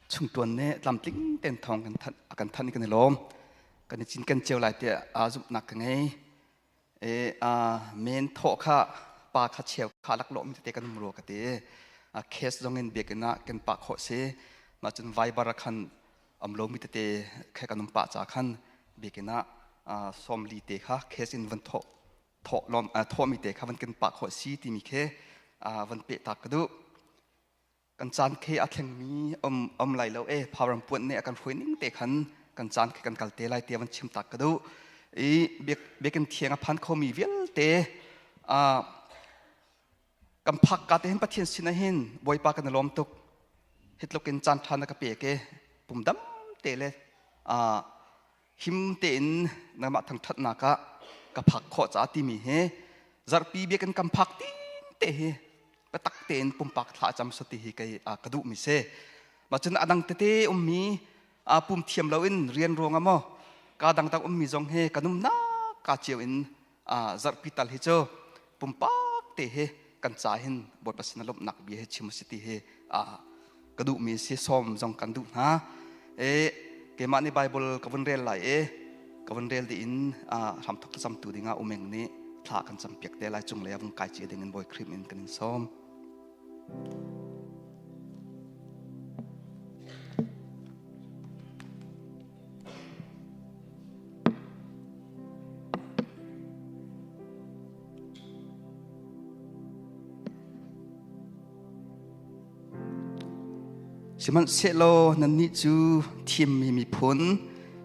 Chungtuan nih tlamtling ten thawng kan thanh a kan thanh i kan i lawm. Kan i cinken cio lai tiah aa zumhnak ka ngei. E a men thawh kha pa kha cheu kha laklawh mi tete kan um rua ka ti. A case zong in biakinn ah kan pah khawh si. Mah cun Viber ah khan am lo mi tete khe kan um pah ca khan biakinn ah sawmli te kha case in van thawh thawh lawm thawh mi te kha van kan pah khawh si timi khe van peh tak ka duh. Kan caan khe a thlengmi um um lai lo e phauram puan nih a kan hruai ning te khan kan caan khe kan kal te lai tia van chim tak ka duh. I biakinn thiang a phan khomi vialte kan phak ka te hin Pathian sin ah hin Bawipa kan i lawm tuk. Hi tluk in caan ṭha na ka pek i pumdam te le him tein nangmah thangṭhatnak ah ka phak khawh caah timi hi zarhpi biakinn kan phak tin te hi biatak tein pumpak thla cam sati hi kei ka duhmi si. Mah cun a dang tete ummi pum thiam loin rian ruangah maw ka dangdang ummi zong hi kan umnak ka cio in zarhpi tal hi cu pumpak te hi kan ca hin Bawipa sin lawmhnak bia hi chim si ti hi ka duhmi si sawm zong kan duh hna. E keimah nih Bible ka vun rel lai e ka vun rel dih in hramthok thlacamtu dingah umeng nih thla kan campiak te lai cung lei ah vung kai cia ding in Bawi Khrih in kan in sawm. Sihmanhsehlaw nannih cu thimmi miphun,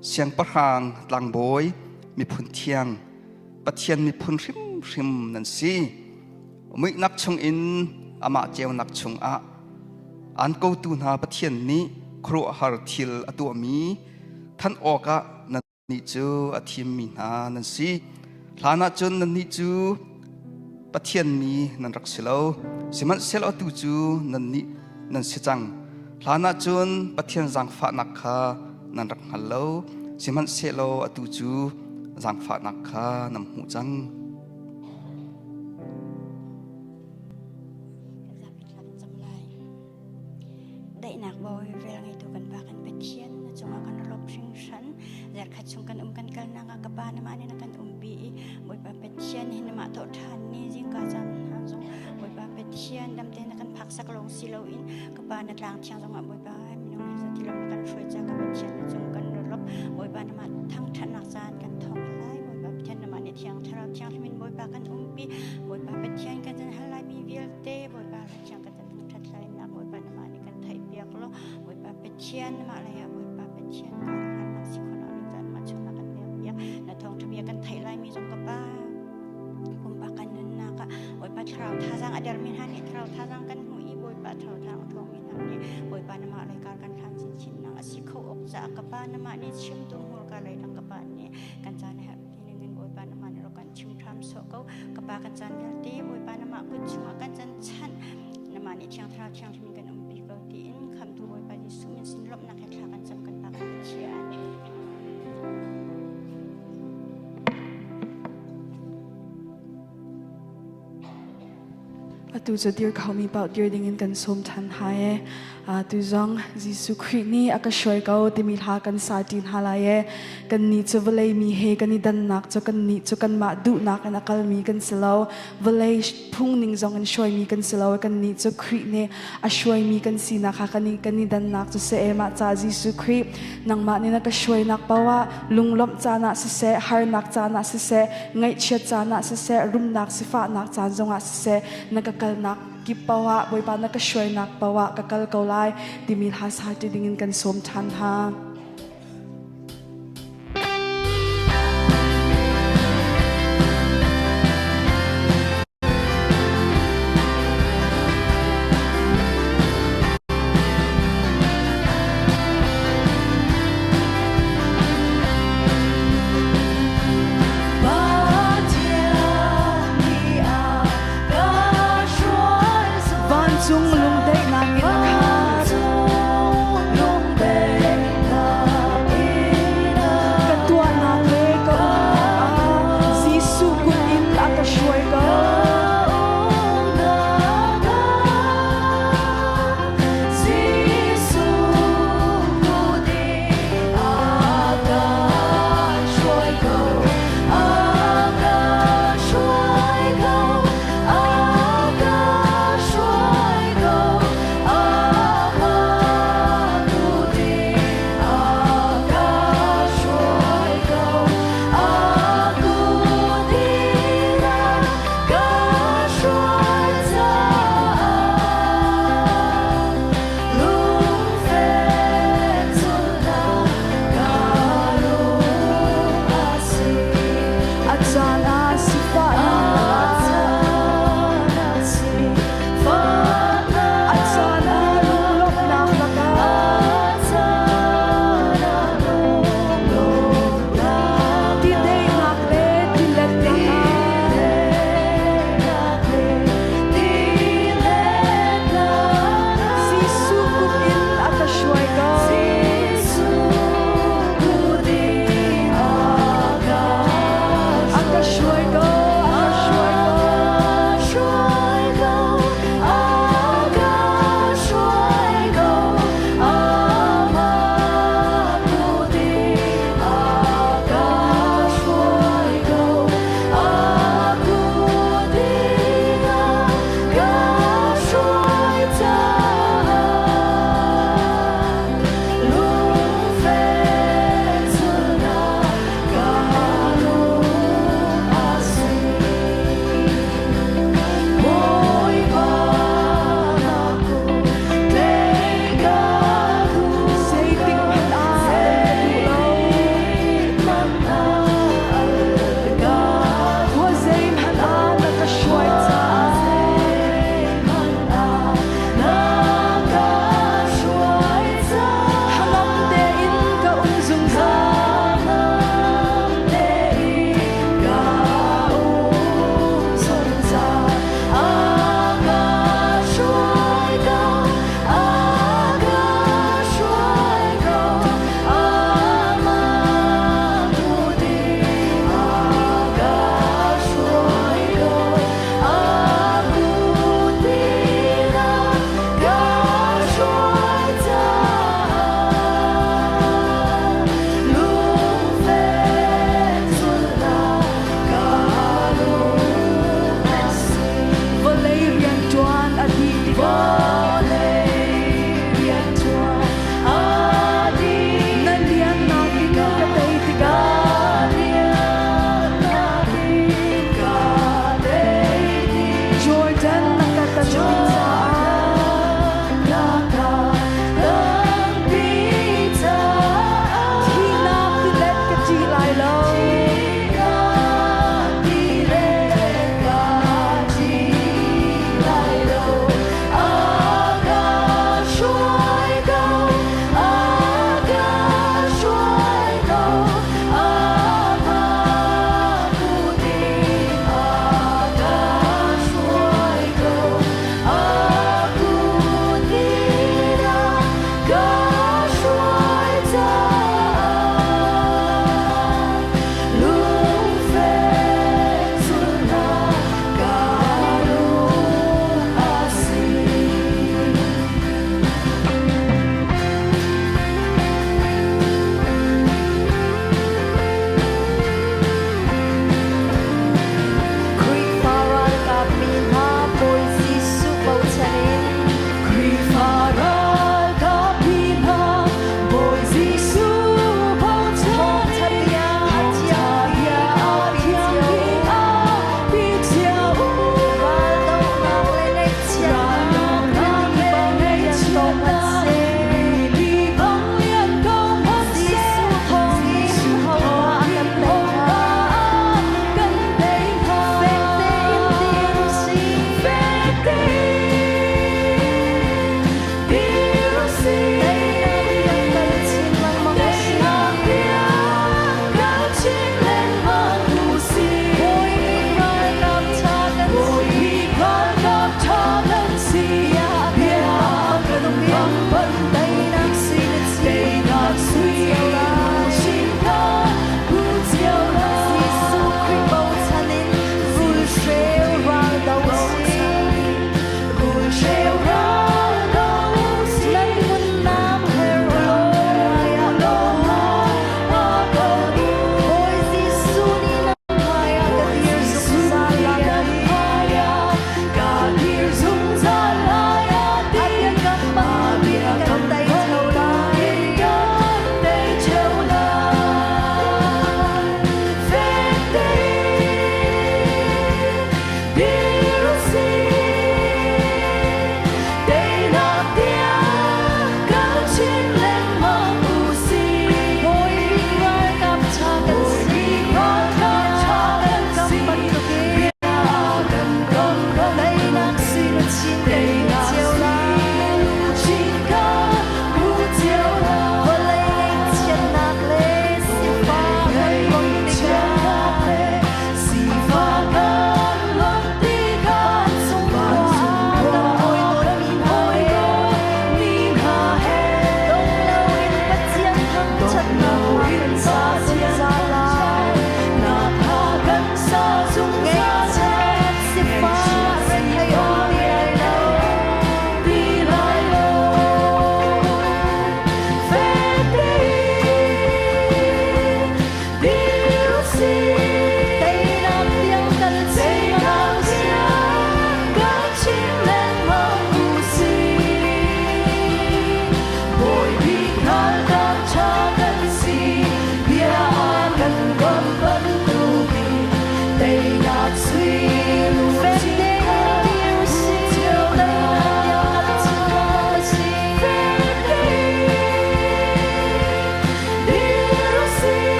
siangpahrang, tlangbawi, miphun thiang, Pathian miphun hrimhrim nan si. Muihnak chungin amah ceunak chungah aan kotu hna Pathian nih khuaruahhar thil a tuahmi thanh awkah nannih cu a thimmi hna nan si. Hlan ah cun nannih cu Pathian mi nan rak si lo, sihmanhsehlaw atu cu nannih nan si cang. Hlan ah cun Pathian zaangfahnak kha nan rak hngal lo, sihmanhsehlaw atu cu zaangfahnak kha nan hmuh cang. Daihnak bawi vel ngeitu kan Pa kan Pathian na cungah kan lawm hringhran zarkhat chung kan um kan kalnak ah ka Pa namah nih na kan umpi i Bawipa Pathian hi namah thawh ṭhan ni zingka caan hna zong Bawipa Pathian damte na kan phaksak lawng si loin ka Pa na tlang thiang zongah Bawipa minung he zati lam na kan hruai ca ka Pathian na cung kan lawm Bawipa namah thangṭhatnak caan kan thawk lai Bawipa Pathian namah nih thiang thlarau thianghlim in Bawipa kan umpi Bawipa Pathian kan can hal lai mi vialte Bawipa thiang kan thangṭhat lai nak Bawipa namah nih kan theih piak law Bawipa Pathian namah lei ah Bawipa Pathian kan hlannak si khawh ning caan mah chung na kan pek piak na thawngṭha bia kan theih lai mi zong ka pa pumpak kan nunnak ah Bawipa thlarau thazaang a dermi hna nih thlarau thazaang kan hmu i Bawipa thlarau thazaang a ṭhawngmi hna nih Bawipa namah lei kar kan hlan chinchin nak a si kho awk caah ka pa namah nih chimtu hmurka lei dang ka pa nih kan caan herh ning in Bawipa namah nih rak kan chim ṭham sawh ko ka pa kan caan vialte Bawipa namah kut chungah kan can chanh namah nih thiang thlarau thianghlim in kan umpi ko tiin khamtu Bawipa Jesuh min sin lawmhnak he thla kan cam kan pa kan Pathian. Atu cu dir khomi paoh dir dingin kan sawm ṭhan hna e. Tu zong Jesuh Khrih nih a ka hruai ko timi hla kan sa ṭi hna lai e. Kannih cu vawlei mi he kan i dannak cu kannih cu kanmah duhnak in a kalmi kan si lo. Vawlei phungning zong in hruaimi kan si lo. Kannih cu Khrih nih a hruaimi kan sinak kha kan i kan i dannak cu si e. Mah ca Jesuh Khrih nangmah nih na ka hruainak paoh ah lunglawmh caan ah siseh, harnak caan ah siseh, ngaihchiat caan ah siseh, rumnak sifahnak caan zongah siseh, na ka kalnak kip paoh ah Bawipa na ka hruainak paoh ah ka kal ko lai timi hla sa ṭi dingin kan sawm ṭhan hna. Vancung lungdaihnak in a khat.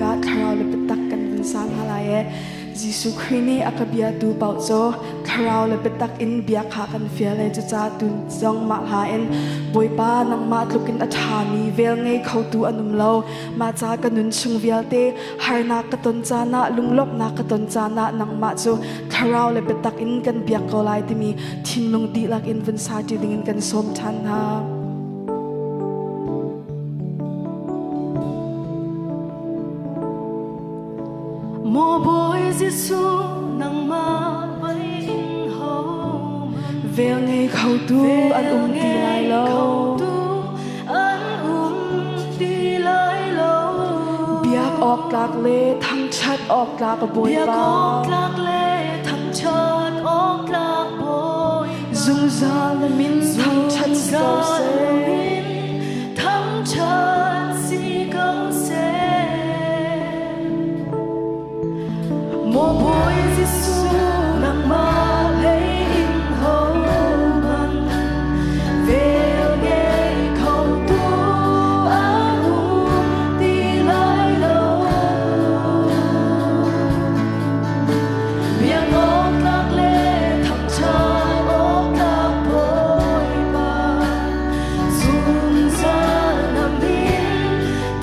bik ah thlarau le biatak kan vun sa hna lai e. Jesuh Khrih nih a ka biatu paoh cu thlarau le biatak in bia kha kan fial e. Cucaah tu zong mah hla in Bawipa nangmah tluk in a ṭhami vel ngei khotu an um lo. Mah ca ka nun chung vialte harnak ka ton caan ah lunglawmhnak ka ton caan ah nangmah cu thlarau le biatak in kan biak ko lai timi thinlung dihlak in vun sa ṭi dingin kan sawm ṭhan hna. Maw Bawi Jesuh nangmah pei in ho Vel ngei khotu an um ti lai lo. An um ti lai lo. Biak awk tlak le thangṭhat awk tlak Bawipa. Biak awk tlak le thangṭhat awk tlak Bawipa. Zungzal na min thangṭhat si ko seh. Thangṭhat si ko seh. Maw Bawi Jesuh nangmah lei in hohmanh vel ngei khotu an um ti lai lo. Biak awk tlak le thangṭhat awk tlak Bawipa, zungzal na min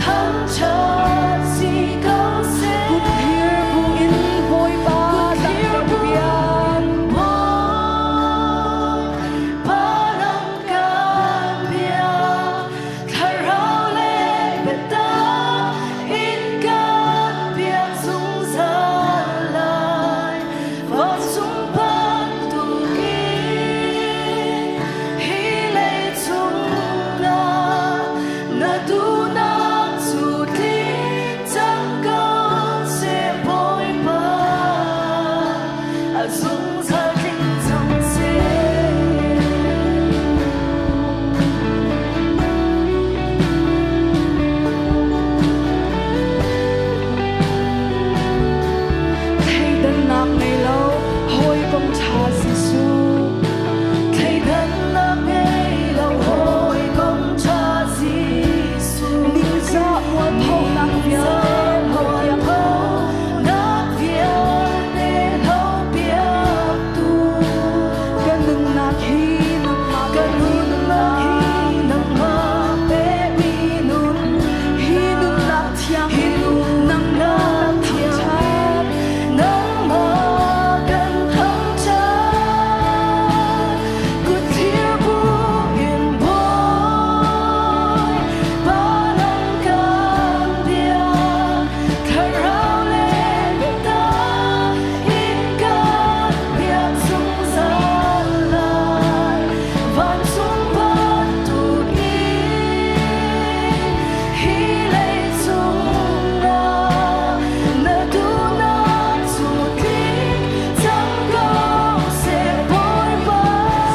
thangṭhat si ko seh. Kut thlir bu in Bawipa dang kan biak. Bawipa nang kan biak, thlarau le biatak in kan biak zungzal lai. Vancung bantukin hi leicung ah na duhnak cu tling cang ko seh Bawipa, a zungzal tling cang seh. Thleidannak ngei lo hawikom ṭha Jesuh. Thleidannak ngei lo hawikom ṭha Jesuh. Ningzah mualphonak vialte Mualphonak vialte hlopiaktu. Ka nunnak hi nangmah Ka nunnak hi nangmah pekmi nun. Hi nunnak thiang Hi nunnak thiang nangmah kan thangṭhat. Kut thlir bu in Bawipa nang kan biak. Thlarau le biatak in kan biak zungzal lai. Vancung bantukin hi leicung ah na duhnak cu tling cang ko seh Bawipa.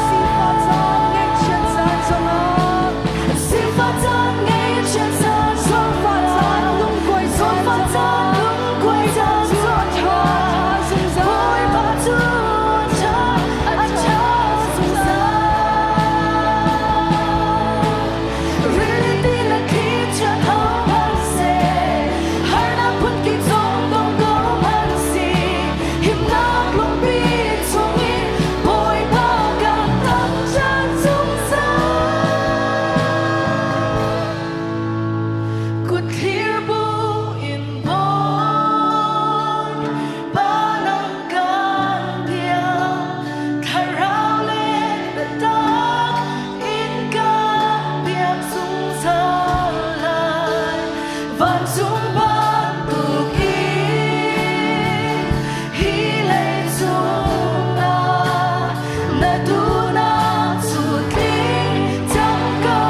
Sifah caan ngaihchiat caan zongah Sifah caan ngaihchiat caan Sifah caan lungkuai caan Sifah caan lungkuai caan cu a ṭha zungzal. Bawipa cu a ṭha, a ṭha zungzal. Rili ti le thli chiat ho hmanh seh, harnak phunkip zong dong ko hmanh si, himnak lungpi chungin Bawipa kan thangṭhat zungzal. Kut thlir bu in Bawipa nang kan biak, thlarau le biatak in kan biak zungzal lai. Vancung bantukin hi leicung ah na duhnak cu tling cang ko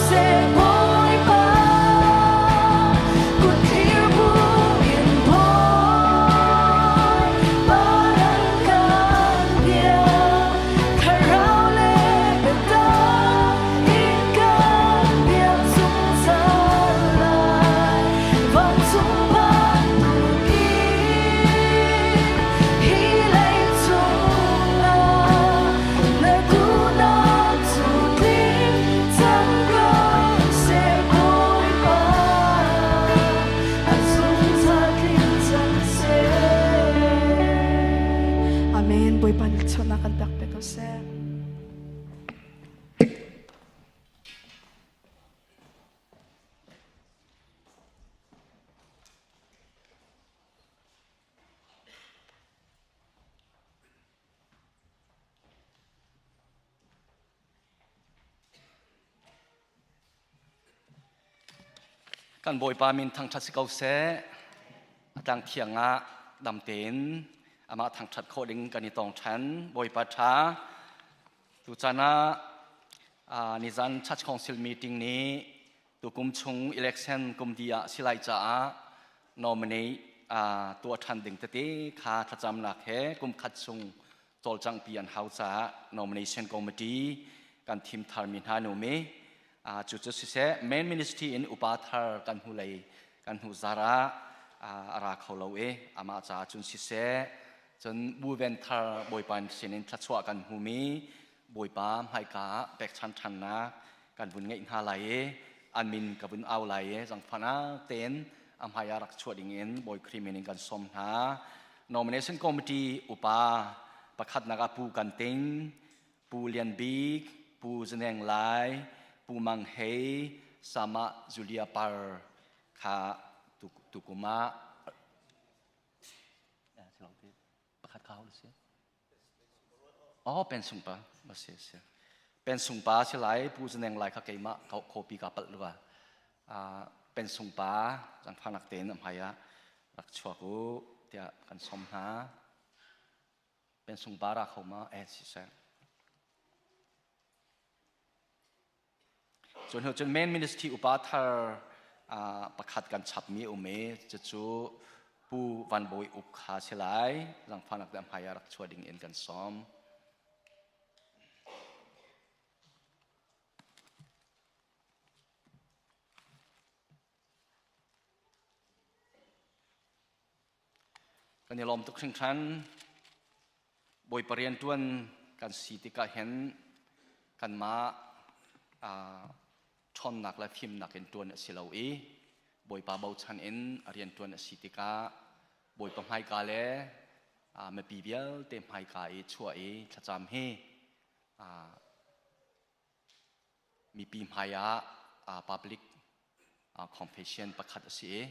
seh Bawipa. Kut thlir bu in Bawipa nang kan biak, thlarau le biatak in kan biak zungzal lai. Vancung bantukin hi leicung ah na duhnak cu tling cang ko seh Bawipa. A zungzal. seh. Kan Bawipa min thangṭhat si ko seh. A tlang thiang ah dam tein amah thangṭhat khawh ding kan i tong ṭhan. Bawipa ṭha. Tuchan ah nizan Church Council meeting nih tukum chung election kum di ah si lai caah nominate tuah ṭhan ding tete kha thlacamnak he kum khat chung cawlcanghpi an hau caah nomination committee kan thim tharmi hna nu mi cu cu siseh main ministry in upa thar kan hnu lei kan hnu zar ah a ra kho lo i amah caah cun siseh cun buven thar bawipa sinin thluachuah kan hmumi bawipa hmaika ah pekchan ṭhannak kan vun ngeih hna lai i an min ka vun au lai i zangfahnak tein a hmai ah rak chuah ding in Bawi Khrih min in kan sawm hna. Nomination Committee upa pakhatnak ah Pu Kan Ting, Pu Lian Bik, Pu Zaneng Lai, Pu Mang Hei, Sama Julia Par kha tukum ah pakhat kha hau si. Oh, pen sung pa ma si si. Pen sung pa si lai pu zaneng lai kha keimah copy ka palh lua. Pen sung pa zangfang tein am hai ah rak chuak u tiah kan som hna. Pen sung pa ra kho ma eh si seh. Cun hnu cun main ministry upa thar pakhat kan chapmi um i cucu Pu Van Bawi Uk kha si lai. Zangfahnak te hmai ah rak chuah ding in kan sawm. Kan i lawm tuk hringhran. Bawipa rianṭuan kan si tikah hin kanmah ṭhawnnak le fimnak in ṭuan a si lo i Bawipa bochan in a rianṭuan a si tikah Bawipa hmaika le mipi vialte hmaika i chuah i thlacam hi mipi hmai ah public confession pakhat a si i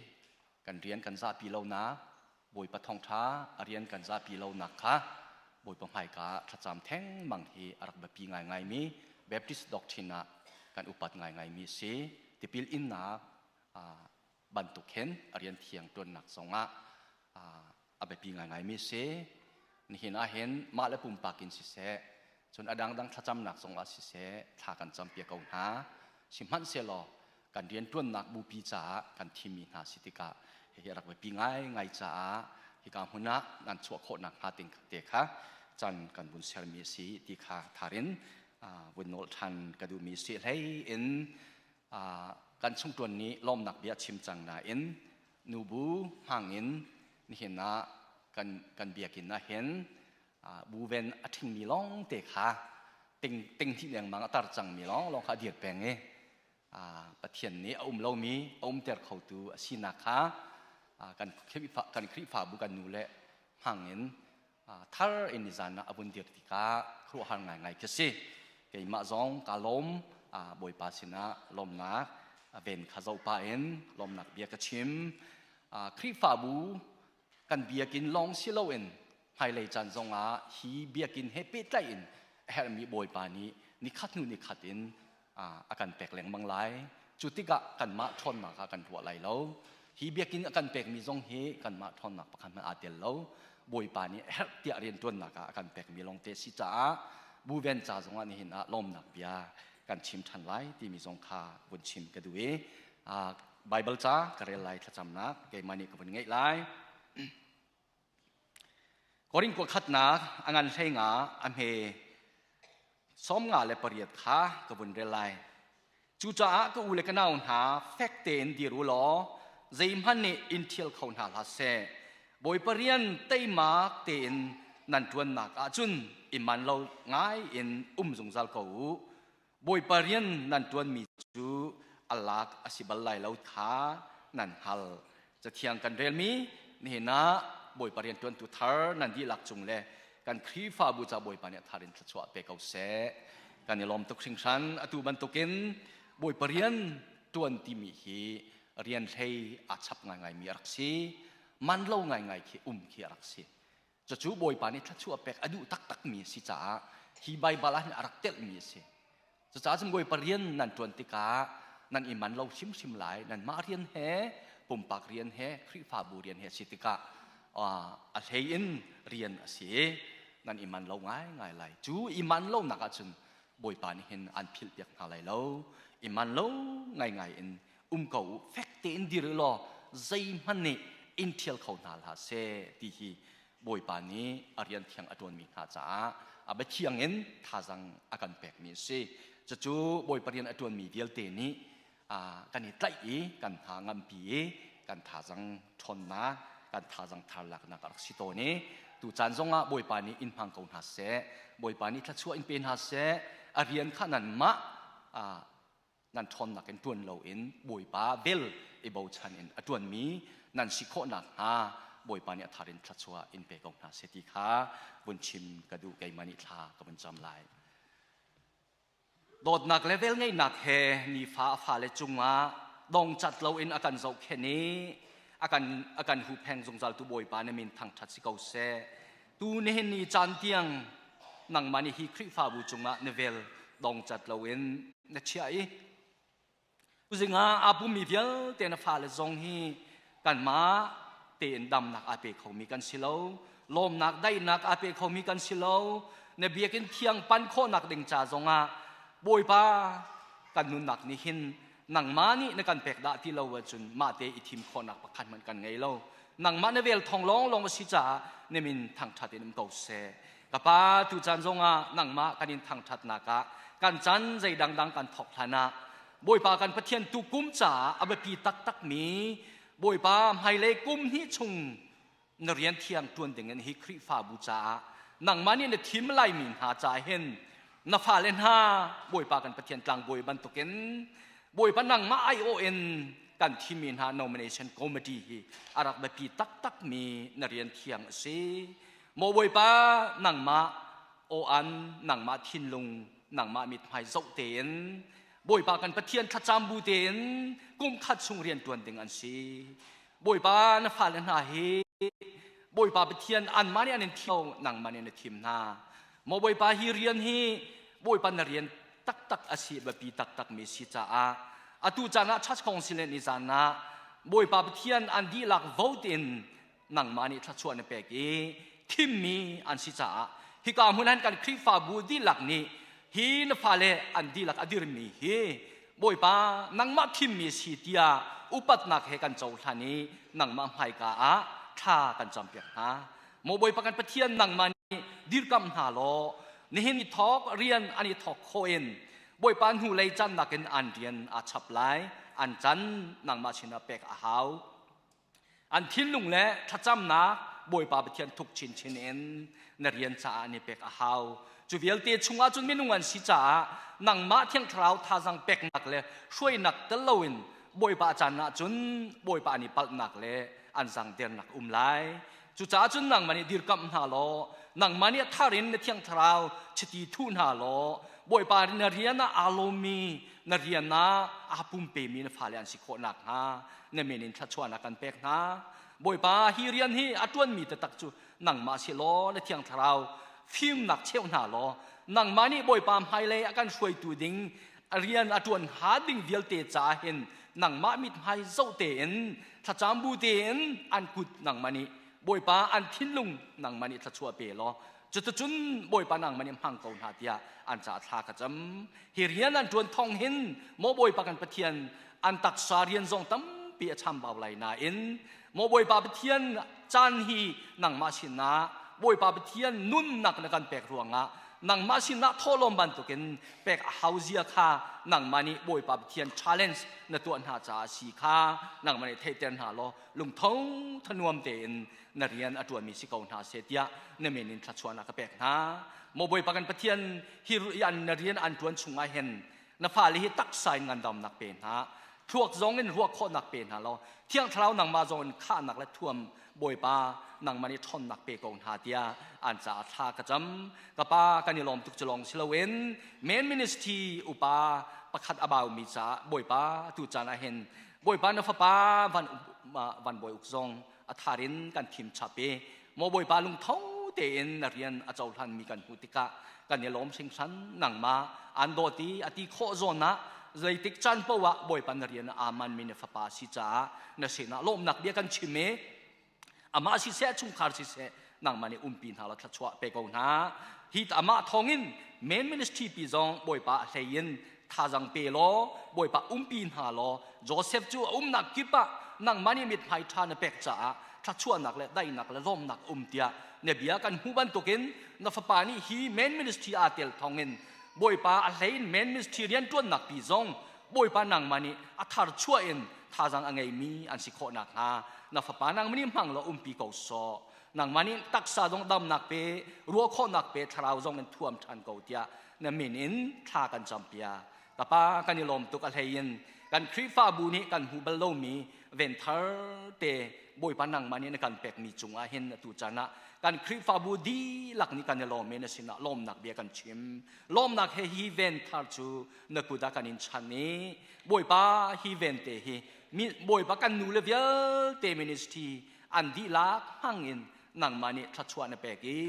kan rian kan zahpi lonak Bawipa thawngṭha a rian kan zahpi lonak kha Bawipa hmaika ah thlacam thengmang hi a rak biapi ngaingaimi Baptist doctrine ah kan upat ngaingaimi a si. Tipil innak bantuk hin a rian thiang ṭuannak zongah a biapi ngaingaimi a si. Nihin ah hin mah le pumpak in siseh, cun a dangdang thlacamnak zongah siseh, thla kan campiak ko hna. Sihmanhsehlaw kan rianṭuannak bupi caah kan thimmi hna si tikah hihi a rak biapi ngaingai caah hika hmun ah nan chuah khawhnak hnga ting te kha can kan vun sermi a si ti kha tharin vun nawl ṭhan ka duhmi si hlei in kan chungṭuan nih lawmnak bia chim cang nain nubu hmangin nihin ah kan kan biakinn ah hin buven a ṭhingmi lawng te kha ting ting hnih lengmang a tar cangmi lawng lawng kha a dir peng i Pathian nih a um lomi a umter khotu a sinak kha kan Khrihfa kan Khrihfabu kan nu le hmangin thar in nizan ah a vun dir tikah khuaruahhar ngaingai khi si. Keimah zong ka lawm. Bawipa sinah lawmnak ven kha zoh pah in lawmnak bia ka chim. Khrihfabu kan biakinn lawng si loin hmailei caan zongah hi biakinn he pehtlaih in a herhmi Bawipa nih nikhat hnu nikhat in a kan pek lengmang lai. Cu tikah kanmah ṭhawnnak ah kan ruah lai lo. Hi biakinn a kan pekmi zong hi kanmah ṭhawnnak pakhat hmanh aa tel lo. Bawipa nih a herh tiah rianṭuannak ah a kan pekmi lawngte si caah buven ca zongah nihin ah lawmnak bia kan chim ṭhan lai timi zong kha vun chim ka duh i Bible ca ka rel lai thlacamnak keimah nih ka vun ngeih lai. Korin kua khatnak a ngan hlei nga a hme 58 kha ka vun rel lai. Cucaah ka u le ka nau hna fek tein dir u law zeihmanh nih in ṭhial kho hna hlah seh. Bawipa rian teimak tein nan ṭuannak ahcun i man lo ngai in um zungzal ko u. Bawipa rian nan ṭuanmi cu a lak a si bal lai lo kha nan hngal. Cathiang kan relmi nihin ah Bawipa rian ṭuantu thar nan dihlak cung le Kan Khrihfabu ca Bawipa nih a thar in thluachuah pe ko seh. Kan i lawm tuk hringhran. Atu bantukin Bawipa rian ṭuan timi hi rian hlei aa chap ngaingaimi a rak si. Man lo ngaingai khi um khi a rak si. Cucu Bawipa nih thluachuah pek a duh taktakmi a si caah hi Baibal ah hin a rak telhmi a si. Cucaah cun Bawipa rian nan ṭuan tikah nan i man lo hrimhrim lai. Nanmah rian he, pumpak rian he, Khrihfabu rian he a si tikah a hlei in rian a si i nan i man lo ngaingai lai. Cu i man lonak ahcun Bawipa nih hin an philhpiak hna lai lo. I man lo ngaingai in um ko u. Fek tein dir u law zeihmanh nih in ṭhial kho hna hlah seh ti hi Bawipa nih a rian thiang a ṭuanmi hna caah a biathiang in thazang a kan pekmi a si. Cucu Bawipa rian a ṭuanmi vialte nih kan i tlaih i kan hna ngampi i kan thazang ṭhawnnak, kan thazang thar laknak a rak si tawn i tu caan zongah Bawipa nih in hmang ko hna seh, Bawipa nih thluachuah in pe hna seh, a rian kha nanmah nan ṭhawnnak in ṭuan loin Bawipa vel i bochan in a ṭuanmi nan si khawh nakhnga Bawipa nih a thar in thluachuah in pe ko hna seh ti kha vun chim ka duh. Keimah nih thla ka vun cam lai. Dawtnak le velngeihnak he nifa a fale cungah dongcat loin a kan zohkhenh i a kan huhpheng zungzaltu Bawipa na min thangṭhat si ko seh. Tu nihin ni caan tiang nangmah nih hi Khrihfabu cungah na vel dongcat loin na chiah i tuzing ah aa pummi vialte na fale zong hi kanmah tein damnak aa pe khomi kan si lo, lawmnak daihnak aa pe khomi kan si lo. Na biakinn thiang pan khawhnak ding ca zongah Bawipa, kan nunnak nih hin nangmah nih na kan pek dah ti lo ahcun mah te i thim khawhnak pakhat hmanh kan ngei lo. Nangmah na vel thong lawnglawng a si caah na min thangṭhat in um ko seh. Ka Pa, tu caan zongah nangmah kan in thangṭhatnak ah kan chan zei dangdang kan thawk hlan ah Bawipa kan Pathian, tu kum caah a biapi taktakmi Bawipa hmailei kum hnih chung na rian thiang ṭuan ding in hi Khrihfabu caah nangmah nih na thim laimi hna caah hin na fale hna Bawipa kan Pathian, tlangbawi bantukin Bawipa nangmah aiawh in kan thimmi hna nomination committee hi a rak biapi taktakmi na rian thiang a si. Maw Bawipa, nangmah aw-an, nangmah thinlung, nangmah mithmai zoh tein Bawipa kan Pathian, thlacam bu tein kum khat chung rian ṭuan ding an si. Bawipa, na fale hna hi Bawipa Pathian, anmah nih an in thim, nangmah nih na thim hna. Maw Bawipa, hi rian hi Bawipa na rian taktak a si, biapi taktak mi si caah atu caan ah church council ni zan ah Bawipa Pathian, an dihlak vote in nangmah nih thluachuah na pek i thimmi an si caah hika hmun han kan Khrihfabu dihlak nih hi na fale an dihlak a dirmi hi Bawipa nangmah thimmi si tiah upatnak he kan cohlan i nangmah hmaika ah thla kan campiak hna. Maw Bawipa kan Pathian, nangmah nih dirkamh hna law nihin i thawk rian an i thawk khawh in Bawipa hnulei can nakin an rian aa chap lai. An can nangmah sinah pek a hau. An thinlung le thlacamnak Bawipa Pathian thuk chinchin in na rian caah an i pek a hau. Cu vialte chungah cun minung an si caah nangmah Thiang Thlarau thazang peknak le hruainak tel loin Bawipa caan ah cun Bawipa an i palhnak le an zangdernak um lai. Cucaah cun nangmah nih dirkamh hna law nangmah nih a thar in na Thiang Thlarau chiti thuh hna law Bawipa na rian ah aa lawmmi, na rian ah aa pumpemi na fale an si khawh nakhnga na min in thluachuahnak kan pek hna. Bawipa, hi rian hi a ṭuanmi taktak cu nangmah si law na Thiang Thlarau fimnak cheuh hna law nangmah nih Bawipa hmailei a kan hruaitu ding rian a ṭuan hnga ding vialte caah hin nangmah mithmai zoh tein, thlacam bu tein an kut nangmah nih, Bawipa, an thinlung nangmah nih thluachuah pe law cuticun Bawipa nangmah nih hmang ko hna tiah an caah thla ka cam. Hi rian an ṭuan thawng hin, maw Bawipa kan Pathian, an taksa rian zong tampi a chambau lai nain maw Bawipa Pathian, caan hi nangmah sinah Bawipa Pathian nunnak na kan pek ruangah nangmah sinah thawhlawm bantukin pek a hau zia kha nangmah nih Bawipa Pathian challenge na tuah hna caah si kha nangmah nih theihter hna law lungtho thanuam tein na rian a ṭuanmi si ko hna seh tiah na min in thluachuahnak ka pek hna. Maw Bawipa kan Pathian, hi an na rian an ṭuan chungah hin na fale hi taksa in ngandamnak pe hna. Thluak zong in ruah khawhnak pe hna law Thiang Thlarau nangmah zong in khahnak le thuam Bawipa nangmah nih ṭhawnnak pe ko hna tiah an caah thla ka cam. Ka pa kan i lawm tuk cu lawng si loin men ministry upa pakhat a baumi caah Bawipa tu caan ah hin Bawipa na fapa van van bawi uk zong a thar in kan thim chap i maw Bawipa lungtho tein na rian a cohlanmi kan hmuh tikah kan i lawm hringhran. Nangmah an dawt i a ti khawh zawn ah zeitik caan paoh ah Bawipa na rian aa manmi na fapa si caah na sinah lawmnak bia kan chim i amah siseh, chungkhar siseh, nangmah nih umpi hna law thluachuah pe ko hna. Hi amah thawngin main ministry pi zong Bawipa a hlei in thazang pe law Bawipa umpi hna law Joseph cu a umnak kip ah nangmah nih mithmai ṭha na pek caah thluachuahnak le daihnak le lawmnak um tiah na bia kan hmuh bantukin na fapa nih hi main ministry aa tel thawngin Bawipa a hlei in main ministry rianṭuannak pi zong Bawipa nangmah nih a thar chuah in thazang a ngeimi an si khawh nakhnga na fapa nangmah nih hmang law umpi ko sawh. Nangmah nih taksa zong damnak pe, ruah khawhnak pe, thlarau zong in thuam ṭhan ko tiah na min in thla kan campiak. Ka pa, kan i lawm tuk. A hlei in kan Khrihfabu nih kan hmuh bal lomi ven thar te Bawipa nangmah nih na kan pekmi cungah hin atu caan ah kan Khrihfabu dihlak nih kan i lawm i na sinah lawmnak bia kan chim. Lawmnak he hi ven thar cu na kut ah kan in chan i Bawipa hi ven te hi Bawipa kan nu le vialte ministry an dihlak hmang in nangmah nih thluachuah na pek i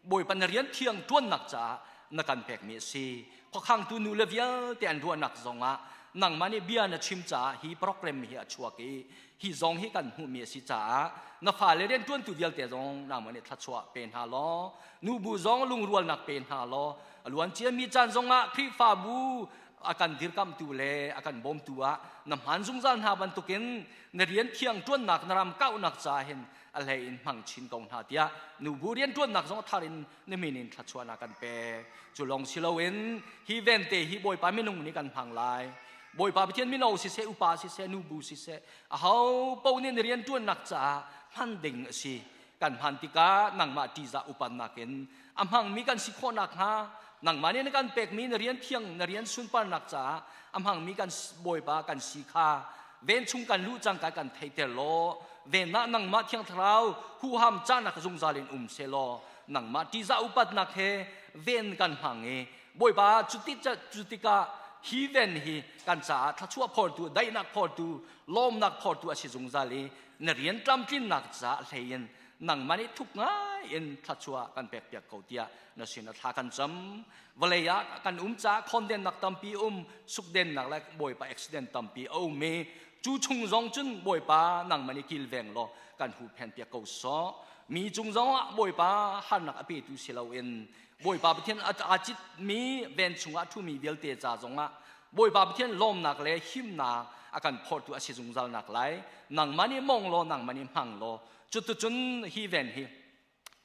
Bawipa na rian thiang ṭuannak caah na kan pekmi a si. Khuakhangtu nu le vialte an ruahnak zongah nangmah nih bia na chim caah hi program hi a chuak i hi zong hi kan hmuhmi a si caah na fale rianṭuantu vialte zong nangmah nih thluachuah pe hna law nubu zong lungrualnak pe hna law a luan ciami caan zongah Khrihfabu a kan dirkamhtu le a kan bawmtu ah na hmaan zungzal hna bantukin na rian thiang ṭuannak na ram kauhnak caah hin a hlei in hmang chin ko hna tiah nubu rianṭuannak zong a thar in na min in thluachuahnak kan pek. Cu lawng si loin hi vente hi Bawipa minung nih kan hmang lai. Bawipa Pathian mino siseh, upa siseh, nubu siseh, aho paoh nih na rianṭuannak caah hman ding a si. Kan hman tikah nangmah ṭihzah upannak in a hmangmi kan si khawh nakhnga nangmah nih na kan pekmi na rian thiang, na rian sunparnak caah a hmangmi kan Bawipa kan si kha ven chung kan luh cangka kan theiter law ven ah nangmah Thiang Thlarau huham cahnak zungzal in um selaw nangmah ṭihzah upatnak he ven kan hmang i Bawipa cuti cu tikah hi ven hi kan caah thluachuah phortu, daihnak phortu, lawmnak phortu a si zungzal i na rian tlamtlinnak caah hlei in nangmah nih thuk ngai in thluachuah kan pekpiak ko tiah na sin a thla kan cam. Vawlei ah kan um caah khondennak tampi um, sukdennak le Bawipa accident tampi a um i cu chung zong cun Bawipa nangmah nih kilveng law kan huhphen piak ko sawh. Mi cung zong ah Bawipa harnak a petu si loin Bawipa Pathian a citmi ven chungah ṭhumi vialte ca zongah Bawipa Pathian lawmnak le himnak a kan phortu a si zungzal nak lai. Nangmah nih mong law, nangmah nih hmang law, cuticun hi ven hi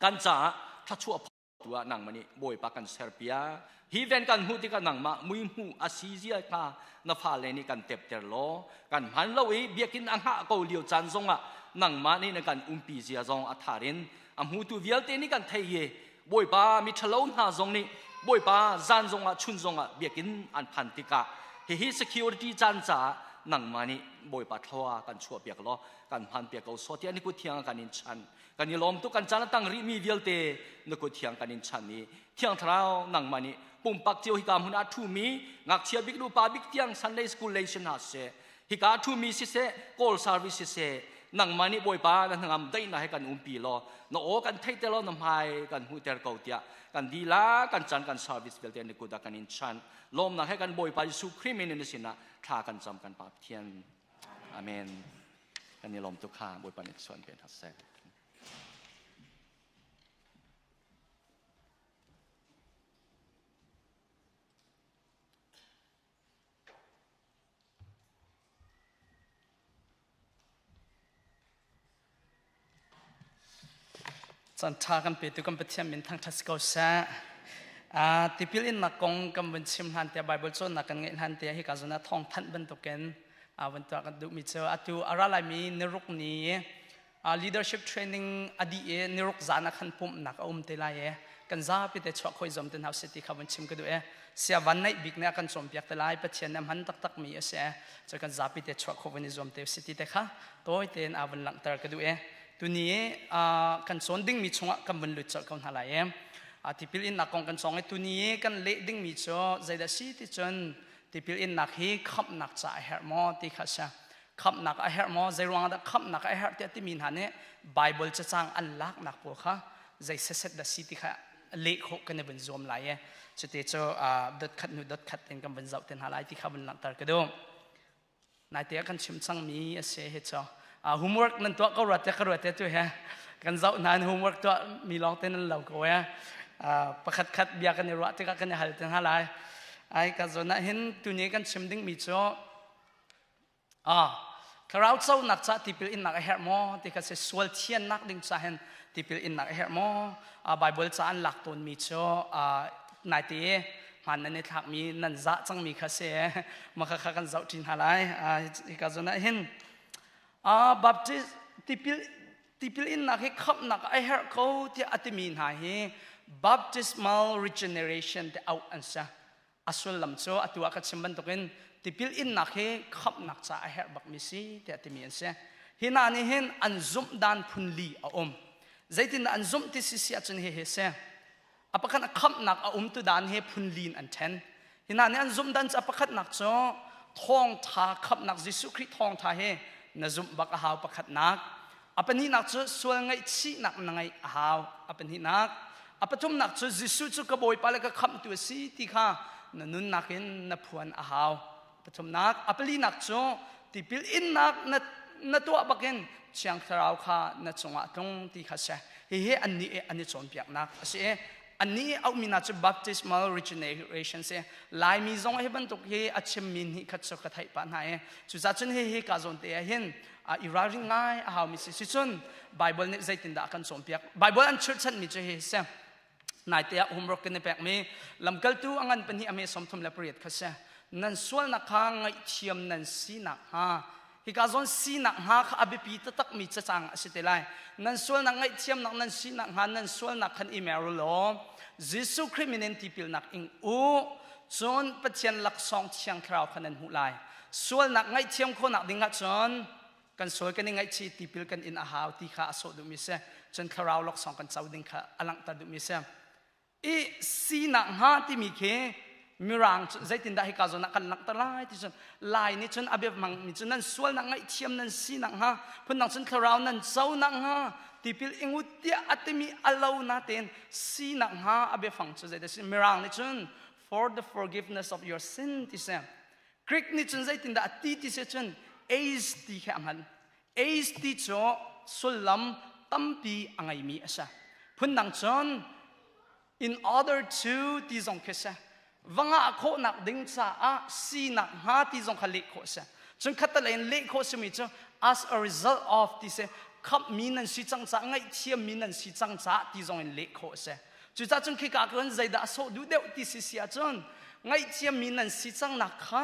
kan caah thluachuah tu ah nangmah nih Bawipa kan serpiak. Hi ven kan hmuh tikah nangmah mui hmuh a si zia kha na fale nih kan tepter law kan hman lo i biakinn a hngah ko lio caan zongah nangmah nih na kan umpi zia zong a thar in a hmutu vialte nih kan thei i Bawipa miṭhalo hna zong nih Bawipa zan zongah chun zongah biakinn an phan tikah hihi security caan caah nangmah nih Bawipa thlua kan chuahpiak law kan hmanpiak ko sawh tiah ni kut thiang kan in chan. Kan i lawm tuk. Kan caan a tang rihmi vialte na kut thiang kan in chan i Thiang Thlarau nangmah nih pumpak cio hika hmun ah ṭhumi ngakchia bik nu pa bik tiang Sunday school lei si hna seh, hika ṭhumi siseh, call service siseh, nangmah nih Bawipa na hnangam daihnak he kan umpi law na aw kan theihter law na hmai kan hmuhter ko tiah kan dila kan chan kan service vialte na kut ah kan in chan. Lawmnak he kan Bawipa Jesuh Khrih min in na sinah thla kan cam kan Pa Pathian. Amen. Kan i lawm tuk kha. Bawipa nih suan pe hna seh. Caan ṭha kan petu kan Pathian min thangṭhat si ko seh. Tipil innak kong kan vun chim hlan tiah Bible cawnnak kan ngeih hlan tiah hika zawn ah thawng thanh bantukin vun tuah kan duhmi cu atu a ra laimi niruk ni leadership training a dih i niruk zan ah khan pumhnak a um te lai i. Kan zapi te chuah khoi zom ten hau si ti kha vun chim ka duh e. Sia van naih bik ne kan cawnpiak te lai Pathian nih hman taktak mi a si e. Cu kan zapi te chuah kho vun i zuam te si ti te kha tawi tein a vun langhter ka duh e. Tuni kan cawn dingmi chungah kan vun lut colh ko hna lai e. Tipil innak kong kan cawng i tuni kan leh dingmi cu zeidah si ti cun tipil innak hi khamhnak ca a herh maw ti kha si. Khamhnak a herh maw zeiruang dah khamhnak a herh tiah timi hna nih Bible cacang an laknak pawl kha zei seset dah si ti kha leh khawh kan i vun zuam lai e. Cuti cu dot khat hnu dot khat in kan vun zoh te hna lai ti kha vun langhter ka duh. Naite ah kan chim cangmi a si hi cu. Homework nan tuah ko ruat te ka ruat te tu he kan zoh hna in homework tuah mi lawng te nan lo ko e. Pakhat khat bia kan i ruah tikah kan i hal te hna lai. Ai ka zawn ah hin tuni kan chim dingmi cu thlarau conak ca tipil innak a herh maw ti kha si sual thiannak ding ca hin tipil innak a herh maw? Bible ca an lak tawnmi cu naite hmaan nan i thlakmi nan zah cangmi kha si mah kha kan zoh ṭi hna lai. Hika zawn ah hin Baptist tipil tipil innak hi khamhnak a herh ko tiah a timi hna hi baptismal regeneration te auh an si. A sullam cu atu ah ka chim bantukin tipil innak hi khamhnak ca a herh bakmi si tiah timi an si. Hi hna nih hin an zumh dan phun li a um. Zeitindah an zumh ti si si ahcun hihi si. A pakhat a khamhnak a um tu dan he phun li in an ṭhen. Hi hna nih an zumh dan cu a pakhatnak cu thawngṭha khamhnak Jesuh Khrih thawngṭha he na zumh bak a hau pakhatnak. A pahnihnak cu sual ngaihchihnak na ngeih a hau. A pahnihnak. A pathumnak cu Jesuh cu ka Bawipa le ka khamhtu a si ti kha na nunnak in na phuan a hau. Pathumnak. A palinak cu tipil innak na, na tuah bakin Thiang Thlarau kha na cungah tlung ti kha si. Hihi annih an i cawnpiaknak a si i annih auhmi hna cu baptismal regeneration si. Laimi zong hi bantuk hi a chimmi hnih khat cu ka theih pah hna i cucaah cun hihi ka zawn te ah hin i ralring ngai a haumi si. Sicun Bible nih zeitindah a kan cawnpiak? Bible an chirhchanhmi cu hihi si. Naite ah homework kan i pekmi lamkaltu a ngan pahnih a me 38 kha si. Nan sualnak kha ngaihthiam nan sinak hnga hika zawn sinak hnga kha a biapi taktakmi cacang a si te lai. Nan sualnak ngaihthiamnak nan sinak hnga nan sualnak khan i mer u law Jesuh Khrih min in tipilnak ing u cun Pathian laksawng Thiang Thlarau kha nan hmuh lai. Sualnak ngaihthiam khawhnak ding ah cun kan sual kan i ngaihchih tipil kan in a hau ti kha a sawh duhmi si. Cun thlarau laksawng kan co ding kha a langhter duhmi si. I sinak hnga timi khi mirang cu zeitindah hika zawn ah kan langhter lai ti cun lai nih cun a biahmang mi cu nan sualnak ngaihthiam nan sinak hnga phundang cun thlarau nan co nak hnga tipil ingut tiah a timi a lo na tein sinak hnga a biafang cu zeidah si mirang nih cun for the forgiveness of your sin ti si. Greek nih cun zeitindah a ti ti si cun age ti khi a hman. Age ti cu sullam tampi a ngeimi a si. Phundang cun in order to ti zong khi si. Va ngah khawhnak ding caah sinak hnga ti zong kha leh khawh si. Cun khattelei in leh khawh simi cu as a result of ti si. Khamhmi nan si cang caah ngaihthiammi nan si cang caah ti zong in leh khawh si. Cucaah cun khika cun zeidah a sawh duh deuh ti si si ahcun ngaihthiammi nan si cangnak kha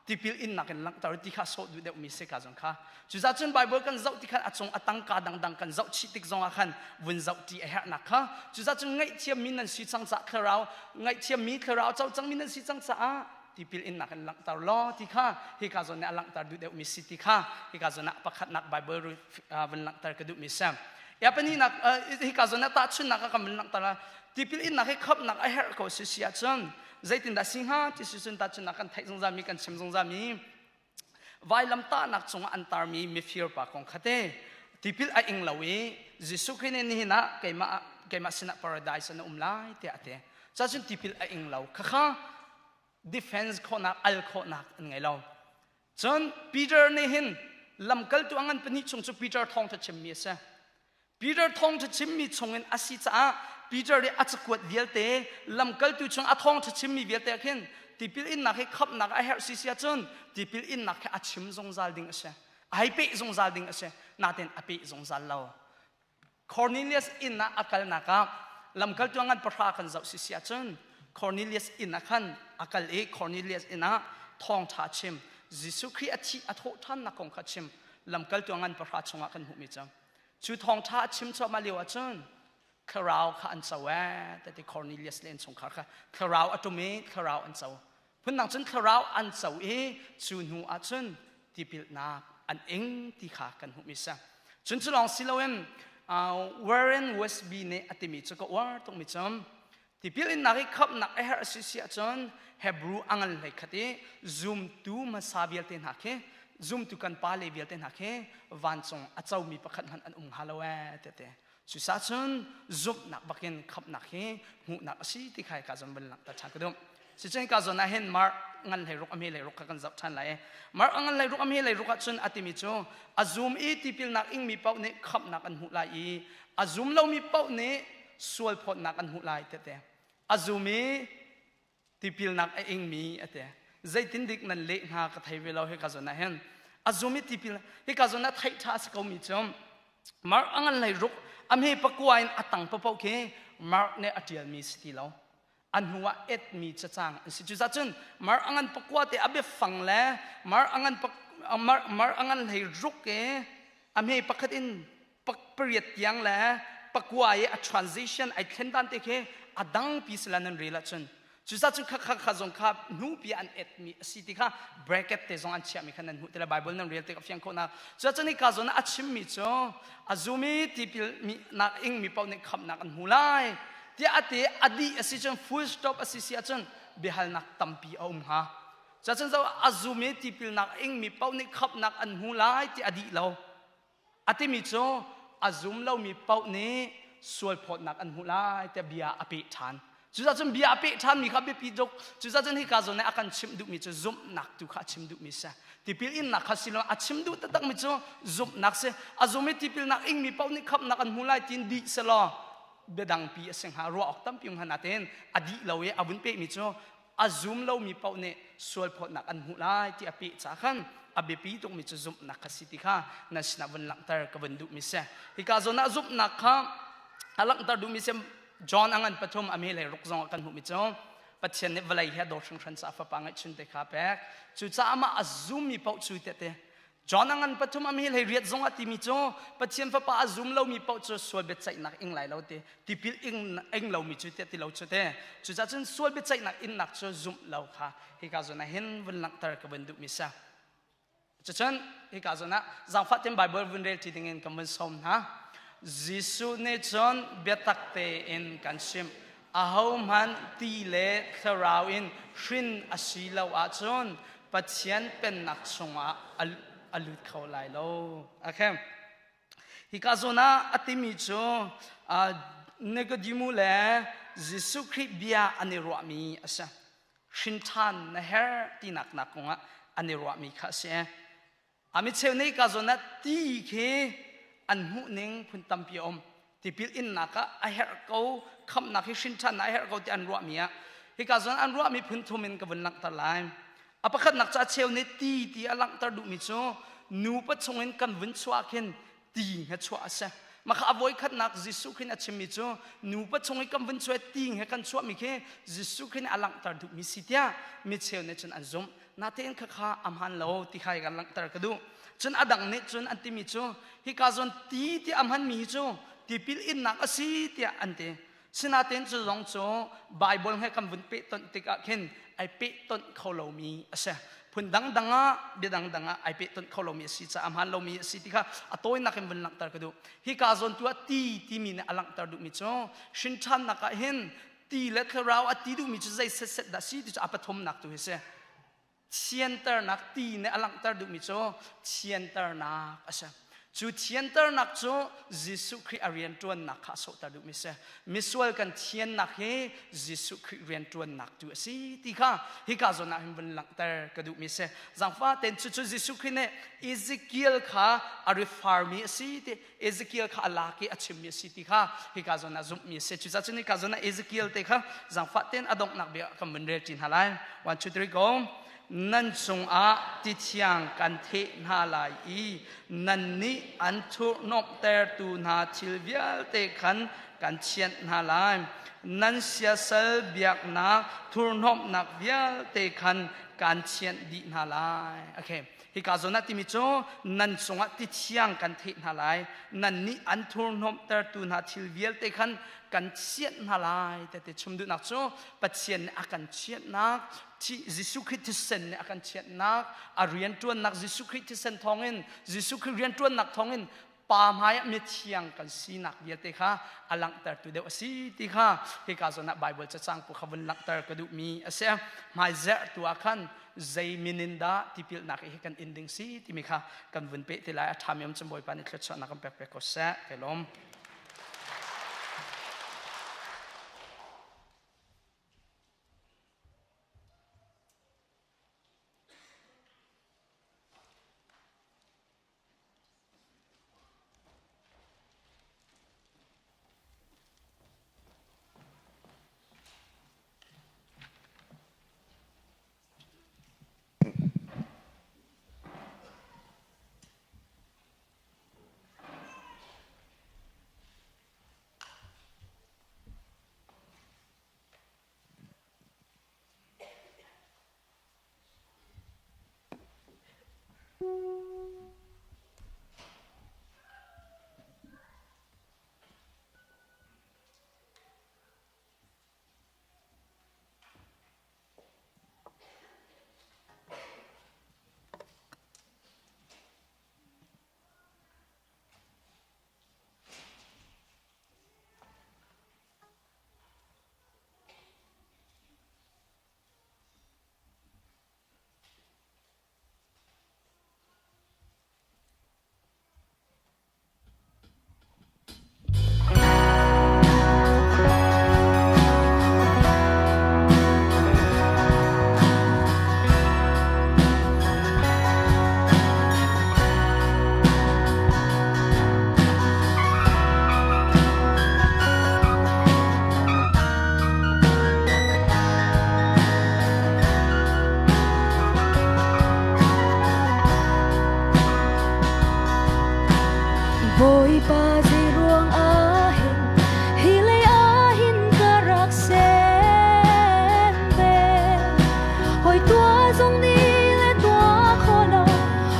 tipil innak in langhter ti kha sawh duh deuhmi si ka zong kha. Cucaah cun Bible kan zoh ti khan a cung a tangka dangdang kan zoh chih tik zongah khan vun zoh ti a herhnak kha. Cucaah cun ngaihthiammi nan si cang caah thlarau ngaihthiammi thlarau co cangmi nan si cang caah tipil innak in langhter law ti kha hika zawn nih a langhter duh deuhmi si ti kha hika zawn ah pakhatnak Bible vun langhter ka duhmi si. Ya pahnihnak hika zawn ah tahchunhnak ah kan vun langhter la tipil innak hi khamhnak a herh ko si si ahcun zeitindah si hnga ti si cun tahchunhnak kan theih zungzal mi kan chim zungzal mi vailam tahnak cungah an tarmi mifir pa kong kha te tipil a ing lo i Jesuh Khrih nih nihin ah keimah keimah sinah paradise an um lai tiah a ti. Cacun tipil a ing lo khakha defense khawhnak al khawhnak an ngei lo. Cun Peter nih hin lamkaltu a ngan pahnih chung cu Peter thawngṭha chimmi a si. Peter thawngṭha chimmi chungin a si caah Peter nih a cakuat vialte lamkaltu chung a thawngṭha chimmi vialte ah khin tipil innak hi khamhnak a herh si si ahcun tipil innak hi a chim zungzal ding a si. A hei peh zungzal ding a si. Natin a peh zungzal lo. Cornelius inn ah a kalnak ah lamkaltu a ngan pahra kan zoh si si ahcun Cornelius inn ah khan a kal i Cornelius inn ah thawngṭha chim Jesuh Khrih a thih a thawh ṭhannak kong kha chim lamkaltu a ngan pahra chungah kan hmuhmi cu cu thawngṭha a chim cuahmah lio ahcun. Thlarau kha an co ee tati Cornelius le innchungkhar kha thlarau a ṭum i thlarau an co. Phundang cun thlarau an co i cu hnu ah cun tipilnak an ing ti kha kan hmuhmi si. Cun cu lawng si loin Warren Wiersbe nih a timi cu ka uar tukmi cu tipil innak i khamhnak a herh a si si ahcun Hebrew a ngan hlei khat i zumtu hmasa vialte hna khi zumtu kan pa le vialte hna khi vancung a comi pakhat hmanh an um hnga lo ee tete. Cucaah cun zumhnak bakin khamhnak hi hmuhnak a si ti kha ka zawn van langhter ṭhan ka duh. Sicun ka zawn ah hin Mark ngan hlei ruk a hme hlei ruk kha kan zoh ṭhan lai i Mark ngan hlei ruk a hme hlei ruk ah cun a timi cu a zum i tipilnak ingmi paoh nih khamhnak an hmuh lai i a zum lomi paoh nih sual phawtnak an hmuh lai tete. A zum i tipilnak a ingmi a ti. Zeitin dik nan leh hnga ka thei ve lo hika zawn ah hin. A zum i tipil hika zawn ah theih ṭha a si komi cu Mark a ngan hlei ruk a hme pakua in a tang paoh khi Mark nih a ṭialmi si ti lo. A hnu ah etmi cacang an si. Cucaah cun Mark a ngan pakua te a biafang le Mark a ngan Mark, Mark a ngan hlei ruk i a hme pakhat in pariat tiang le pakua i a transition ai thlen dan te khi a dang pi sila nan rel ahcun cucaah cu kha kha kha zong kha hnupi an et mi a si ti kha bracket te zong an chiah mi kha nan hmuh te le Bible nan rel te ka fiang khawh nak cucaah cun hika zawn a chim mi cu a zum i tipil mi nak ing mi paoh nih khamhnak an hmu lai tiah a te a dih a si cun full stop a si si ahcun biahalnak tampi a um hnga cucaah cun a zum i tipilnak ing mi paoh nih khamhnak an hmu lai ti a dih lo A timi cu a zum lomi paoh nih sualphawtnak an hmuh lai tiah bia a peh ṭhan. Cucaah cun bia a peh ṭhanmi kha biapi tuk. Cucaah cun hika zawn nih a kan chimh duhmi cu zumhnak tu kha a chim duhmi si. Tipil innak kha si lo a chim duh taktakmi cu zumhnak si. A zum i tipilnak ingmi paoh nih khamhnak an hmu lai tiin dih selaw biadangpi a si hnga ruah awk tampi um hnga nain a dih lo i a vun pehmi cu a zum lomi paoh nih sualphawtnak an hmuh lai ti a peh ca khan a biapi tukmi cu zumhnak kha si ti kha nan sinah vun langhter ka vun duhmi si. Hika zawn ah zumhnak kha a langhter duhmi si John a ngan pathum a mele ruk zong ah kan hmuhmi cu Pathian nih vawlei hi a dawt hringhran caah fapa ngeihchun te kha pek. Cucaah mah a zummi paoh cu tete John a ngan pathum a mi hlei riat zong a timi cu Pathian fapa a zum lomi paoh cu sual biaceihnak ing lai lo ti tipil ing, ing lomi cu tiah ti lo cu te cucaah cun sual biaceihnak innak cu zumh lo kha hika zawn ah hin vun langhter ka vun duhmi si cucun hika zawn ah zaangfah tein Bible vun rel ṭi dingin kan vun sawm hna Jesuh nih cun biatak tein kan chimh ahohmanh ti le thlarau in hrin a si lo ahcun Pathian pennak chungah a lut kho lai lo. Okay. Hika zawn ah a timi cu Nikodemu le Jesuh Khrih bia an i ruahmi a si. Hrin ṭhan na herh tinak nak kongah an i ruahmi kha a si. A micheu nih ka zawn ah ti khi an hmuh ning phun tampi a um. Tipil innak ah a herh ko, khamhnak hi hrin ṭhan a herh ko ti an ruahmi ah hika zawn an ruahmi phun thum in ka vun langhter lai. A pakhatnak cu a cheu nih ti ti a langhter duhmi cu nupa chungin kan vun chuah khin ti he chuah a si. Mah kha a voikhatnak Jesuh khin a chimmi cu nupa chung i kan vun chuah ti he kan chuahmi khi Jesuh khin a langhter duhmi si tiah micheu nih cun an zumh. Natein khakha a hmaan lo ti kha kan langhter ka duh. Cun a dang nih cun an timi cu hika zawn ti ti a hmanmi hi cu tipil innak a si tiah an ti. Sinain cu zong cu Baibal he kan vun pehtonh tikah khin ai pehtonh kho lomi a si. Phun dangdang ah bia dangdang ah ai pehtonh kho lomi a si caah a hmaan lomi a si ti kha a tawinak in vun langhter ka duh. Hika zawn tu ah ti timi nih a langhter duhmi cu hrin ṭhannak ah hin ti le thlarau a ti duhmi cu zei setset dah si ti cu a pathumnak tu hi si. Thianternak ti nih a langhter duhmi cu thianternak a si. Cu thianternak cu Jesuh Khrih a rianṭuannak kha a sawhter duhmi a si. Misual kan thiannak hi Jesuh Khrih rianṭuannak tu a si ti kha hika zawn ah hin vun langhter ka duhmi a si. Zaangfah tein cucu Jesuh Khrih nih Ezekiel kha a refer-mi a si ti Ezekiel kha a lak i a chimmi a si ti kha hika zawn ah zumhmi a si. Cucaah cun hika zawn ah Ezekiel te kha zaangfah tein a donghnak bia kan vun rel ṭi hna lai. One, two, three, go. Nan cungah ti thiang kan theh hna lai i nannih an thurhnawmhtertu hna thil vialte khan kan thianh hna lai. Nan siasal biaknak thurhnawmhnak vialte khan Kan thianh dih hna lai. Okay. Hika zawn ah timi cu nan cungah ti thiang kan theih hna lai. Nan nih an thurhnawmhtertu hna thil vialte khan kan thianh hna lai. Tete chim duhnak cu Pathian nih a kan thianhnak, Jesuh Khrih thisen nih a kan thianhnak, a rianṭuannak Jesuh Khrih thisen thawngin, Jesuh Khrih rianṭuannak thawngin Pa hmaiah mithiang kan sinak vialte kha a langhtertu deuh a si ti kha hika zawn ah Baibal cacang pu kha vun langhter ka duhmi a si. Hmaizerh tu ah khan zei min in dah tipilnak hi kan in ding si timi kha kan vun peh te lai. A ṭhami um cun Bawipa nih thluachuahnak kan pek pek ko seh. Kai lawm. Bawipa zeiruang ah hin hi lei ah hin ka rak sem ve Hawi tuah zong nih le tuah kho lo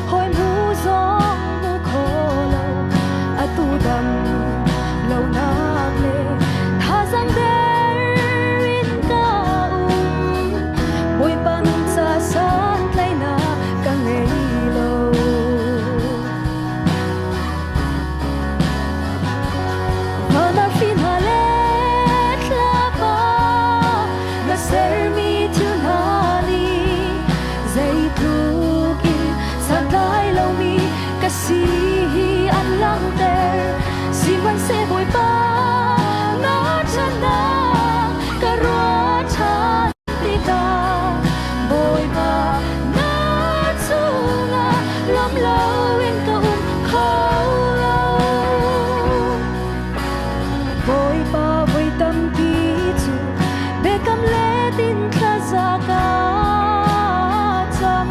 hawi mu zong mu kho lo atu dam lonak le thazang der in ka um Bawipa nung ca santlaihnak ka ngei lo. Van arfi hna le thlapa na sermi thil hna nih zeitluk in santlai lomi ka si hi an langhter. Sihmanhseh Bawipa na ṭhatnak ka ruah ṭhan tikah Bawipa na cungah lawm loin ka um kho lo. Bawipa voi tampi cu biakam let in thlaza ka cam.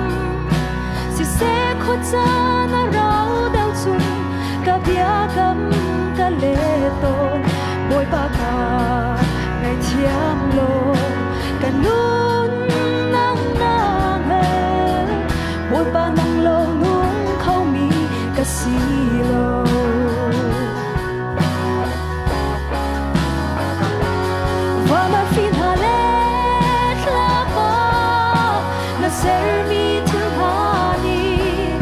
Siseh khuacaan a rau deuh cun ka biakam ka let tawn. Bawipa ka ngaithiam law ka nun nang na hngal. Bawipa nang lawng nung khomi ka si lo. Van arfi hna le thlapa na sermi thil hna nih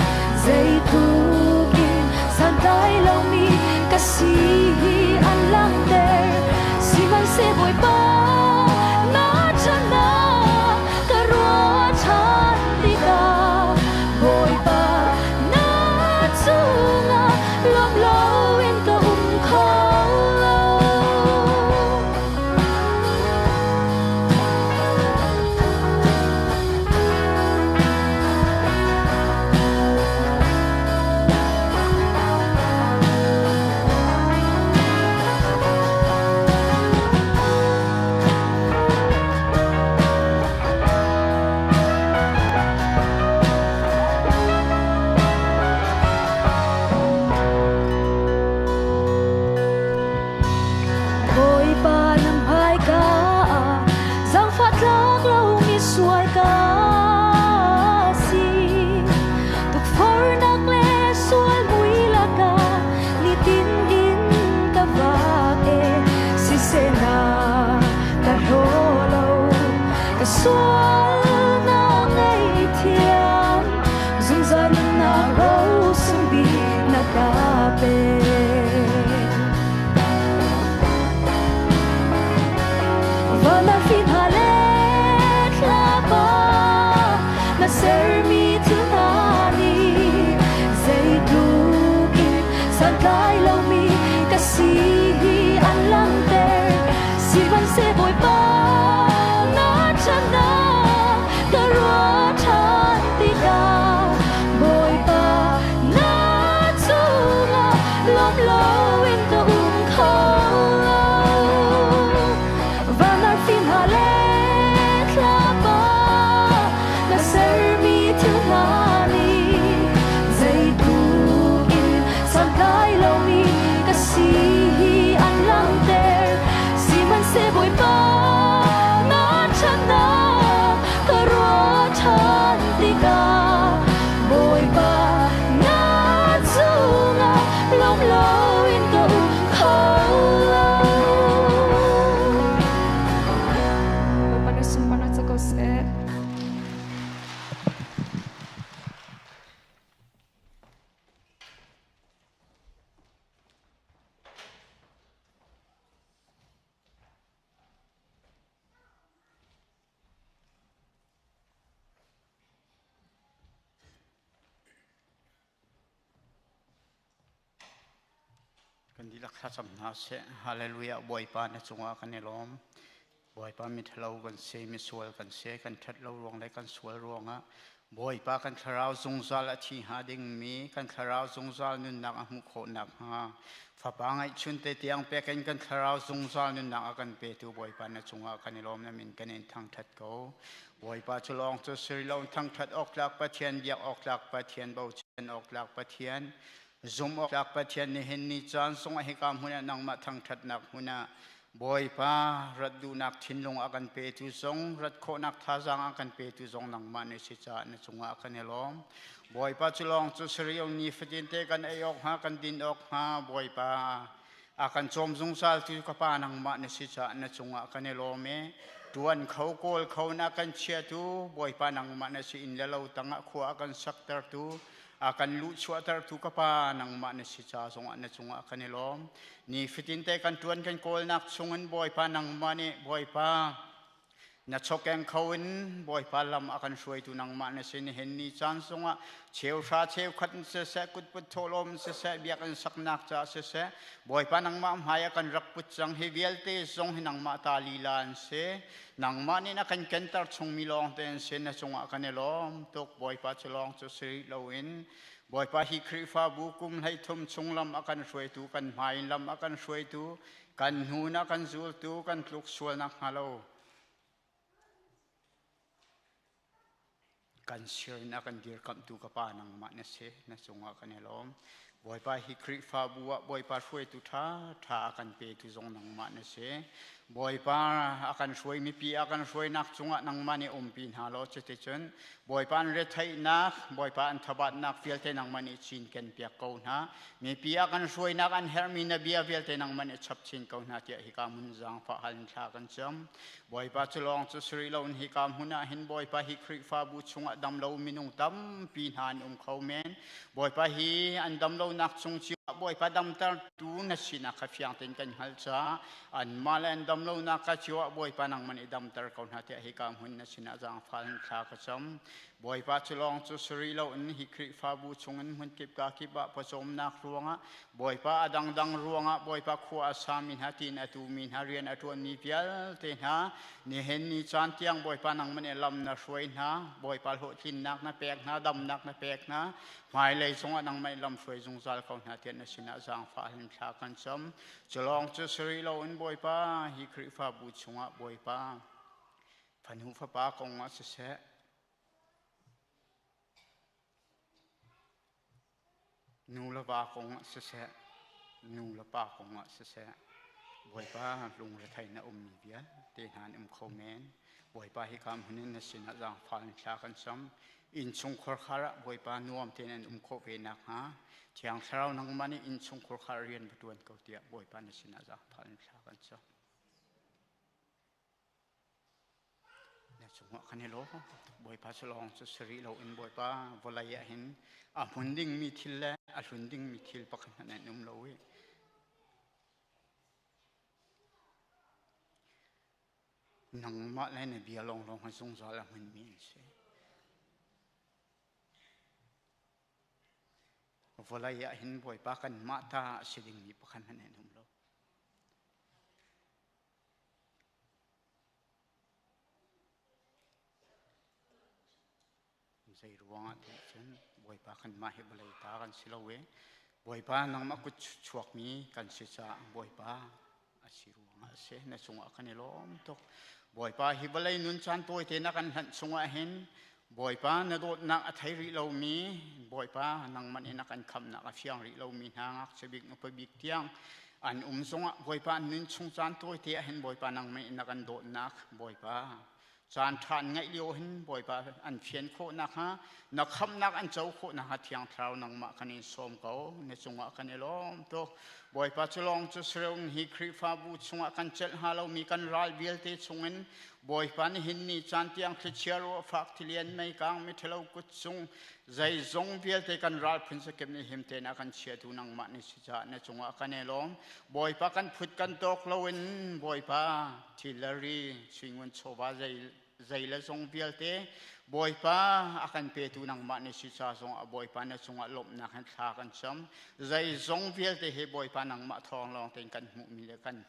zeitluk in santlai lomi ka si hi an langhter. Sihmanhseh Bawipa na ṭhatnak. Kan dihlak thlacam hna seh. Hallelujah. Bawipa na cungah kan i lawm. Bawipa mithalo kan si, misual kan si, kan ṭhat lo ruang le kan sual ruangah Bawipa kan thlarau zungzal a thi hnga dingmi, kan thlarau zungzal nunnak a hmuh khawh nakhnga Fapa ngaihchun te tiang pek in kan thlarau zungzal nunnak a kan petu Bawipa na cungah kan i lawm na min kan in thangṭhat ko. Bawipa cu lawng cu si lo thangṭhat awk tlak Pathian, biak awk tlak Pathian, bochan awk tlak Pathian, Zum awk tlak Pathian nihin ni caan sungah hika hmun ah nangmah thangṭhatnak hmun ah Bawipa rat duhnak thinlung a kan petu zong rat khawhnak thazaang a kan petu zong nangmah na si caah na cungah kan i lawm. Bawipa cu lawng cu sariau ni fatin te kan ei awk hnga kan din awk hnga Bawipa a kan cawm zungzal tu ka pa nangmah na si caah na cungah kan i lawm i tuan kho kawl kho na kan chiatu Bawipa nangmah na si inn le lo tangah khua a kan saktertu a kan luhchuahtertu ka pa nangmah na si ca zongah na cungah kan i lawm ni fatin te kan tuan kan kawlnak chungin Bawipa nangmah nih Bawipa na chokeng kho in Bawipa lam a kan hruaitu nangmah na si nihin ni caan zongah cheuhra cheukhat siseh kutput thawhlawm siseh biakinn saknak ca siseh Bawipa nangmah hmai a kan rak put cang hi vialte zong hi nangmah ta lila an si Nangmah nih na kan kenter chungmi lawng te an si na cungah kan i lawm tuk. Bawipa cu lawng cu si rih loin Bawipa hi Khrihfabu kum 13 chung lam a kan hruaitu, kan hmai in lam a kan hruaitu, kan hnu in a kan zultu, kan tluk sual nakhnga lo kan sir in a kan dirkamhtu ka pa nangmah na si na cungah kan i lawm Bawipa hi Khrihfabu ah Bawipa hruaitu ṭha ṭha a kan petu zong nangmah na si Bawipa a kan hruai mipi a kan hruainak cungah nangmah nih umpi hna law cuticun Bawipa an retheihnak Bawipa an thabatnak vialte nangmah nih cinken piak ko hna mipi a kan hruainak an herhmi na bia vialte nangmah nih chap chin ko hna tiah hika hmun zaangfah hal in thla kan cam Bawipa cu lawng cu si rih loin hika hmun ah hin Bawipa hi Khrihfabu chungah damlo minung tampi hna an um kho men. Bawipa hi an damlonak chung cio ah Bawipa damtertu na sinak kha fiang tein kan hngalh caah anmah le an damlonak ka cio ah Bawipa nangmah nih damter ko hna tiah hika hmun na sinah zaangfah in thla ka cam. Bawipa cu lawng cu si rih loin hi Khrihfabu chungin hmunkip ka kip ah pawcawmnak ruangah Bawipa a dangdang ruangah Bawipa khua a sami hna tiin a tumi hna rian a ṭuanmi vialte hna nihin ni caan tiang Bawipa nangmah nih lam na hruai hna Bawipa hlawhtlinnak na pek hna damnak na pek hna hmailei zongah nangmah nih lam hruai zungzal ko hna tiah na sinah zaangfah in thla kan cam cu lawng cu si rih loin Bawipa hi Khrihfabu chungah Bawipa fanu fapa kong ah siseh Nu le va kong ah siseh, nu le pa kong ah siseh, Bawipa lungrethei na ummi vialte hna an um kho men. Bawipa hika hmun in na sinah zaangfah in thla kan cam. Innchungkhar khar ah Bawipa nuam tein an um khawh ve nakhnga Thiang Thlarau nangmah nih innchungkhar khar rian va ṭuan ko tiah Bawipa na sinah zaangfah in thla kan cam. Na cungah kan i lawm. Bawipa cu lawng cu si rih loin Bawipa vawlei ah hin a hmun dingmi thil le a hlun dingmi thil pakhat hmanh an um lo i nangmah le na bia lawnglawng hi zungzal a hmunmi an si. Vawlei ah hin Bawipa kanmah ta a si dingmi pakhat hmanh an um lo. Zei ruangah tiah cun Bawipa kanmah hi vawlei ta kan si lo i Bawipa nangmah kut chuakmi kan si caah Bawipa a si ruangah a si. Na cungah kan i lawm tuk. Bawipa hi vawlei nun caan tawite na kan hlanh chungah hin Bawipa na dawtnak a thei rih lomi Bawipa nangmah nih na kan khamhnak a fiang rih lomi hna ngakchia bik nupa bik tiang an um zongah Bawipa an nun chung caan tawite ah hin Bawipa nangmah nih na kan dawtnak Bawipa caan ṭha an ngeih lio hin Bawipa an fian khawh nakhnga na khamhnak an co khawh nakhnga Thiang Thlarau nangmah kan in sawm ko na cungah kan i lawm tuk Bawipa cu lawng cu sireung hi Khrihfabu chungah kan celh hnga lomi kan ral vialte chungin Bawipa nihin ni caan tiang thlichia ruahfak thilian meikang miṭhalo kut cung zeizong vialte kan ral phun sakip nih him tein a kan chiatu nangmah ni si caah na cungah kan i lawm. Bawipa kan phut kan tawk loin Bawipa thil le ri suingun chawva zei zei le zong vialte Bawipa a kan petu nangmah na si ca zongah Bawipa na cungah lawmhnak hin thla kan cam. Zeizong vialte hi Bawipa nangmah thawng lawng tein kan hmuhmi le kan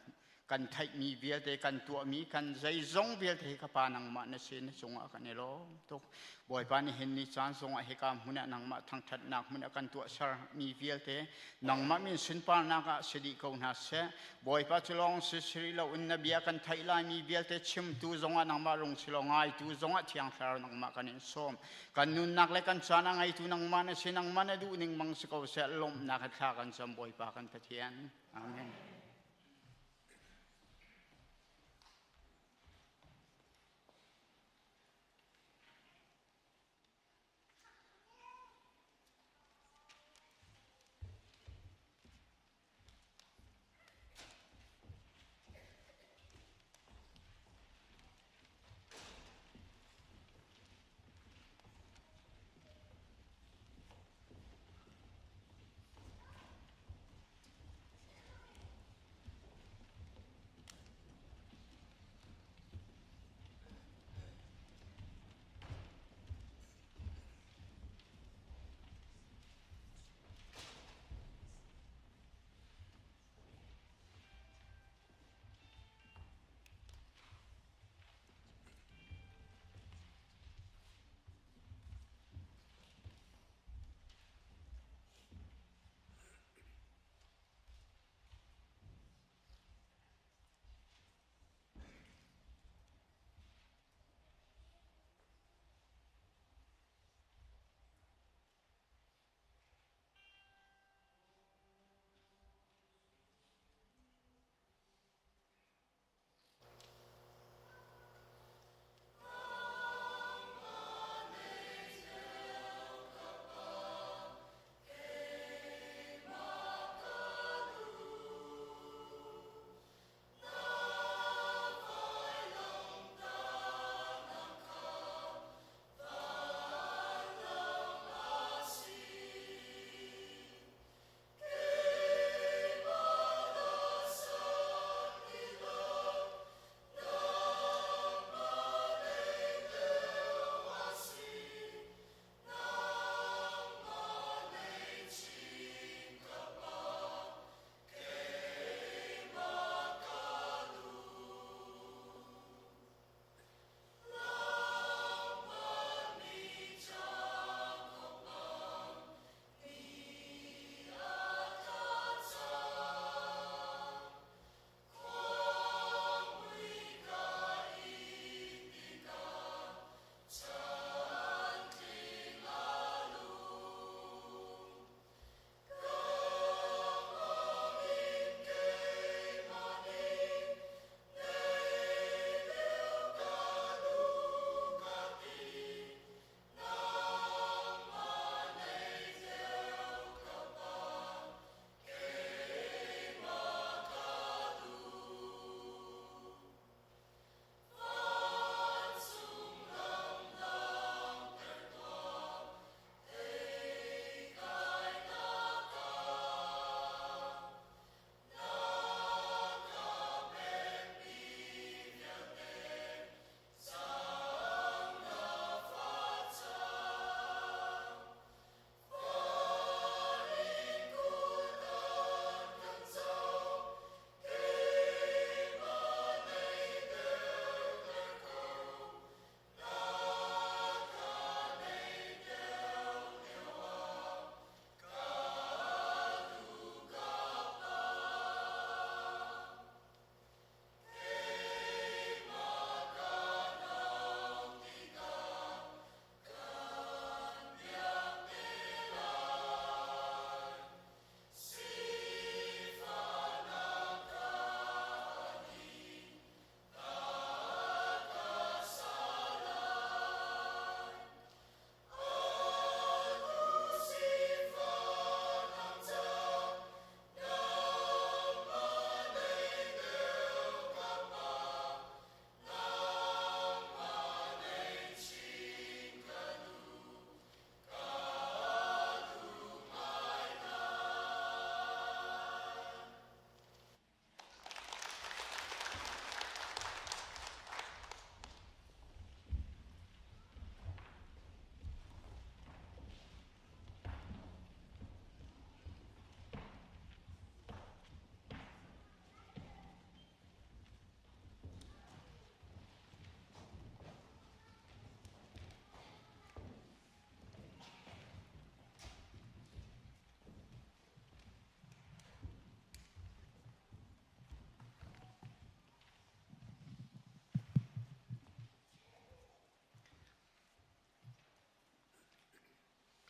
kan theihmi vialte kan tuahmi kan zeizong vialte hi ka pa nangmah na si na cungah kan i lawm tuk. Bawipa nihin ni caan zongah hika hmun ah nangmah thangthatnak hmun ah kan tuahsermi vialte nangmah min sunparnak ah si dih ko hna seh. Bawipa cu lawng si siri loin na bia kan theih laimi vialte chimtu zongah nangmah rung si law ngaitu zongah Thiang Thlarau nangmah kan in sawm. Kan nunnak le kan caan a ngeitu nangmah na si nangmah na duh ning mang si ko seh lawmhnak he thla kan cam Bawipa kan Pathian. Amen.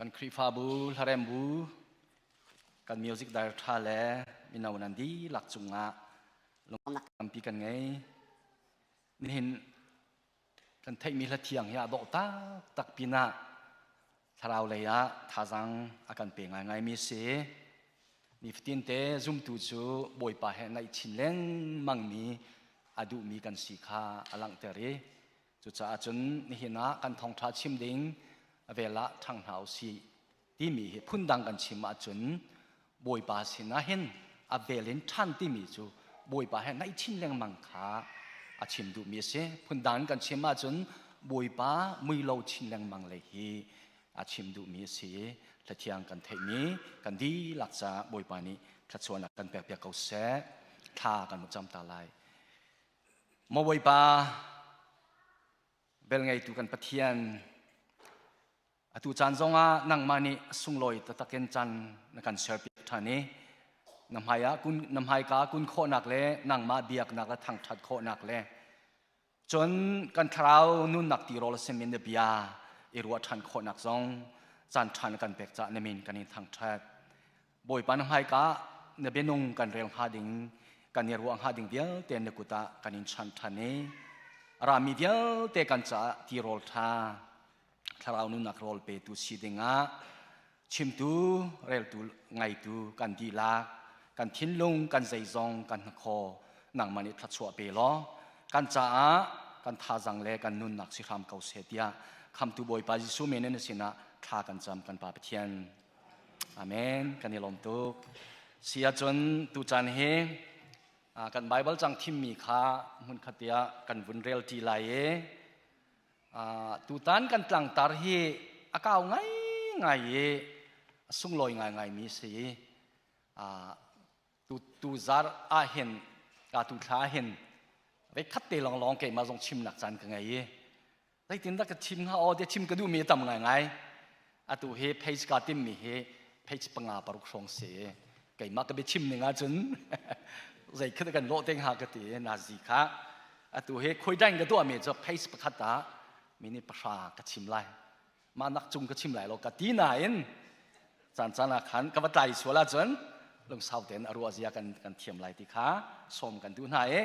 Kan Khrihfabu hlarembu kan music director le mino nan dihlak cungah lungnak tampi kan ngei. Nihin kan theihmi hla thiang hi a dawh taktak pinah thlarau lei ah thazaang a kan pe ngaingaimi si. Nifatin te zumtu cu Bawipa he naih chin lengmangmi a duhmi kan si kha a langhter i cucaah cun nihin ah kan thawngṭha chim ding vel ah ṭhang hna u sih timi hi phundang kan chim ahcun Bawipa sinah hin a vel in ṭhan timi cu Bawipa he naih chin lengmang kha a chim duhmi a si. Phundang in kan chim ahcun Bawipa mui lo chin lengmang lei hi a chim duhmi a si. Hlathiang kan theihmi kan dihlak caah Bawipa nih thluachuahnak kan pekpiak ko seh. Thla kan cam ta lai. Maw Bawipa, velngeitu kan Pathian, atu caan zongah nangmah nih sunglawi taktak in caan na kan serpiak ṭhan i na hmaiah kun na hmaika kun khawhnak le nangmah biaknak le thangṭhat khawhnak le cun kan thlarau nunnak tirawl a simi na bia i ruah ṭhan khawhnak zong caan ṭha na kan pek caah na min kan in thangṭhat. Bawipa na hmaika na bianung kan rel hnga ding kan i ruah hnga ding vialte na kut ah kan in chanh ṭhan i rami vialte kan caah tirawl ṭha thlarau nunnak rawl petu si dingah chimtu reltu ngaitu kan dihlak kan thinlung kan zeizong kan hnakhaw nangmah nih thluachuah pe law kan caah kan thazang le kan nunnak si hram ko seh tiah khamtu Bawipa Jesuh men in sinah thla kan cam kan Pa Pathian. Amen. Kan i lawm tuk. Si ahcun tucaan hi kan Bible cang thimmi kha hmunkhat tiah kan vun rel ṭi lai i Tutan kan tlangtar hi a kau ngaingai i a sunglawi ngaingaimi si i tu zar ah hin ka tu thla ah hin veikhat te lawnglawng keimah zong chimnak caan ka ngei i zeitindah ka chim hnga aw ti chim ka duhmi a tam ngaingai. Atu hi page ka timmi hi page panga paruk hrawng si i keimah ka biachim ning ahcun zeikhat kan lawh te hnga ka ti nazi kha atu hi khuaidaing ka tuahmi cu page pakhat ah minute pahra ka chim lai mah nak cung ka chim lai lo ka ti nain caan caan ah khan ka va tlai sual ahcun lungsau tein a ruah zia kan kan thiam lai ti kha sawm kan duh hna i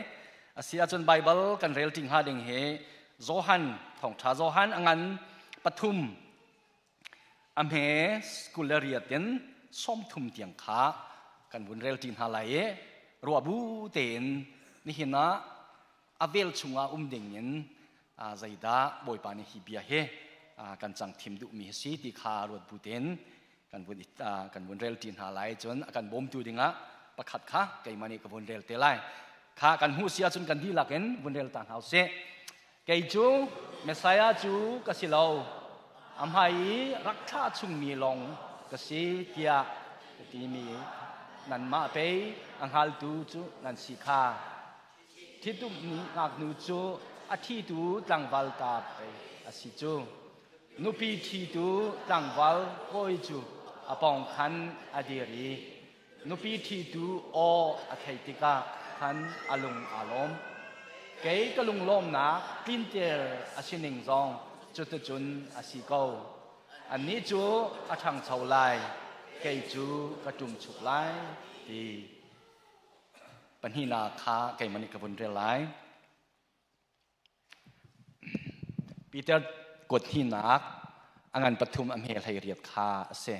asi ahcun Bible kan rel ṭi hnga ding hi Johan thawngṭha Johan a ngan pathum A hme 28 in 30 tiang kha kan vun rel ṭi hna lai i ruah bu tein nihin ah a vel chungah um dingin zeidah Bawipa nih hi bia hi kan cang thim duhmi a si ti kha ruat bu tein kan vun kan vun rel ṭi hna lai. Cun a kan bawmtu dingah pakhat kha keimah nih ka vun rel te lai. Kha kan hmuh si ahcun kan dihlak in vun rel ta hna usih. Kei cu Messiah cu ka si lo, a hmai i rak thlah chungmi lawng ka si tiah ka timi nanmah pei a hngaltu cu nan si kha. Ṭhitumh ngaknu cu a ṭhitu tlangval ta pei a si cu. Nupi ṭhitu tlangval kawi cu a pawng khan a dir i Nupi ṭhitu aw a theih tikah khan a lung aa lawm. Kei ka lunglawmnak tlinter a si ning zong cuticun a si ko. Annih cu a ṭhangcho lai, kei cu ka ṭumchuk lai ti. Pahnihnak kha keimah nih ka vun rel lai. Peter kuat hnihnak a ngan pathum a hme hlei riat kha a si.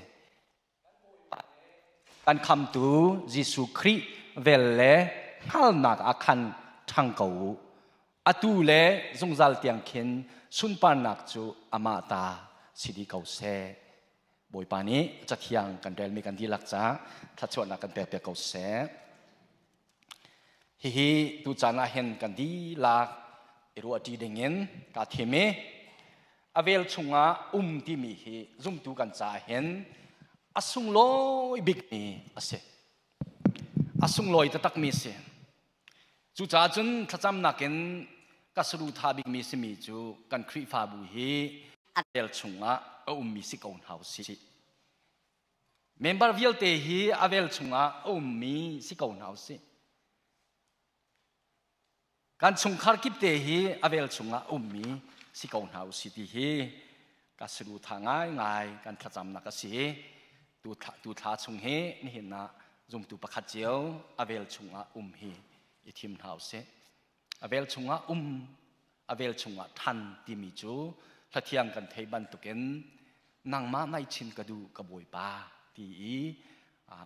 Kan khamtu Jesuh Khrih vel le hngalnak ah khan ṭhang ko u. Atu le zungzal tiang khin sunparnak cu amah ta si dih ko seh. Bawipa nih Cathiang kan relmi kan dihlak caah thluachuahnak kan pekpiak ko seh. Hihi tucaan ah hin kan dihlak i ruahṭi dingin kaa thim i a vel chungah um timi hi zumtu kan caah hin a sunglawi bikmi a si. A sunglawi taktakmi a si. Cucaah cun thlacamnak in ka saduhthah bikmi simi cu kan Khrihfabu hi a vel chungah a ummi si ko hna usih. Member vialte hi a vel chungah a ummi si ko hna usih. Kan chungkhar kip te hi a vel chungah a ummi si ko hna usih ti hi Ka suru tha ngai ngai kan thlacamnak a si. Tu thla, tu thla chung hi nihin ah zumtu pakhat cio a vel chungah um hi i thim hna usih. A vel chungah um, a vel chungah than timi cu hlathiang kan thei bantukin nangmah nai chin ka duh ka bawipa ti i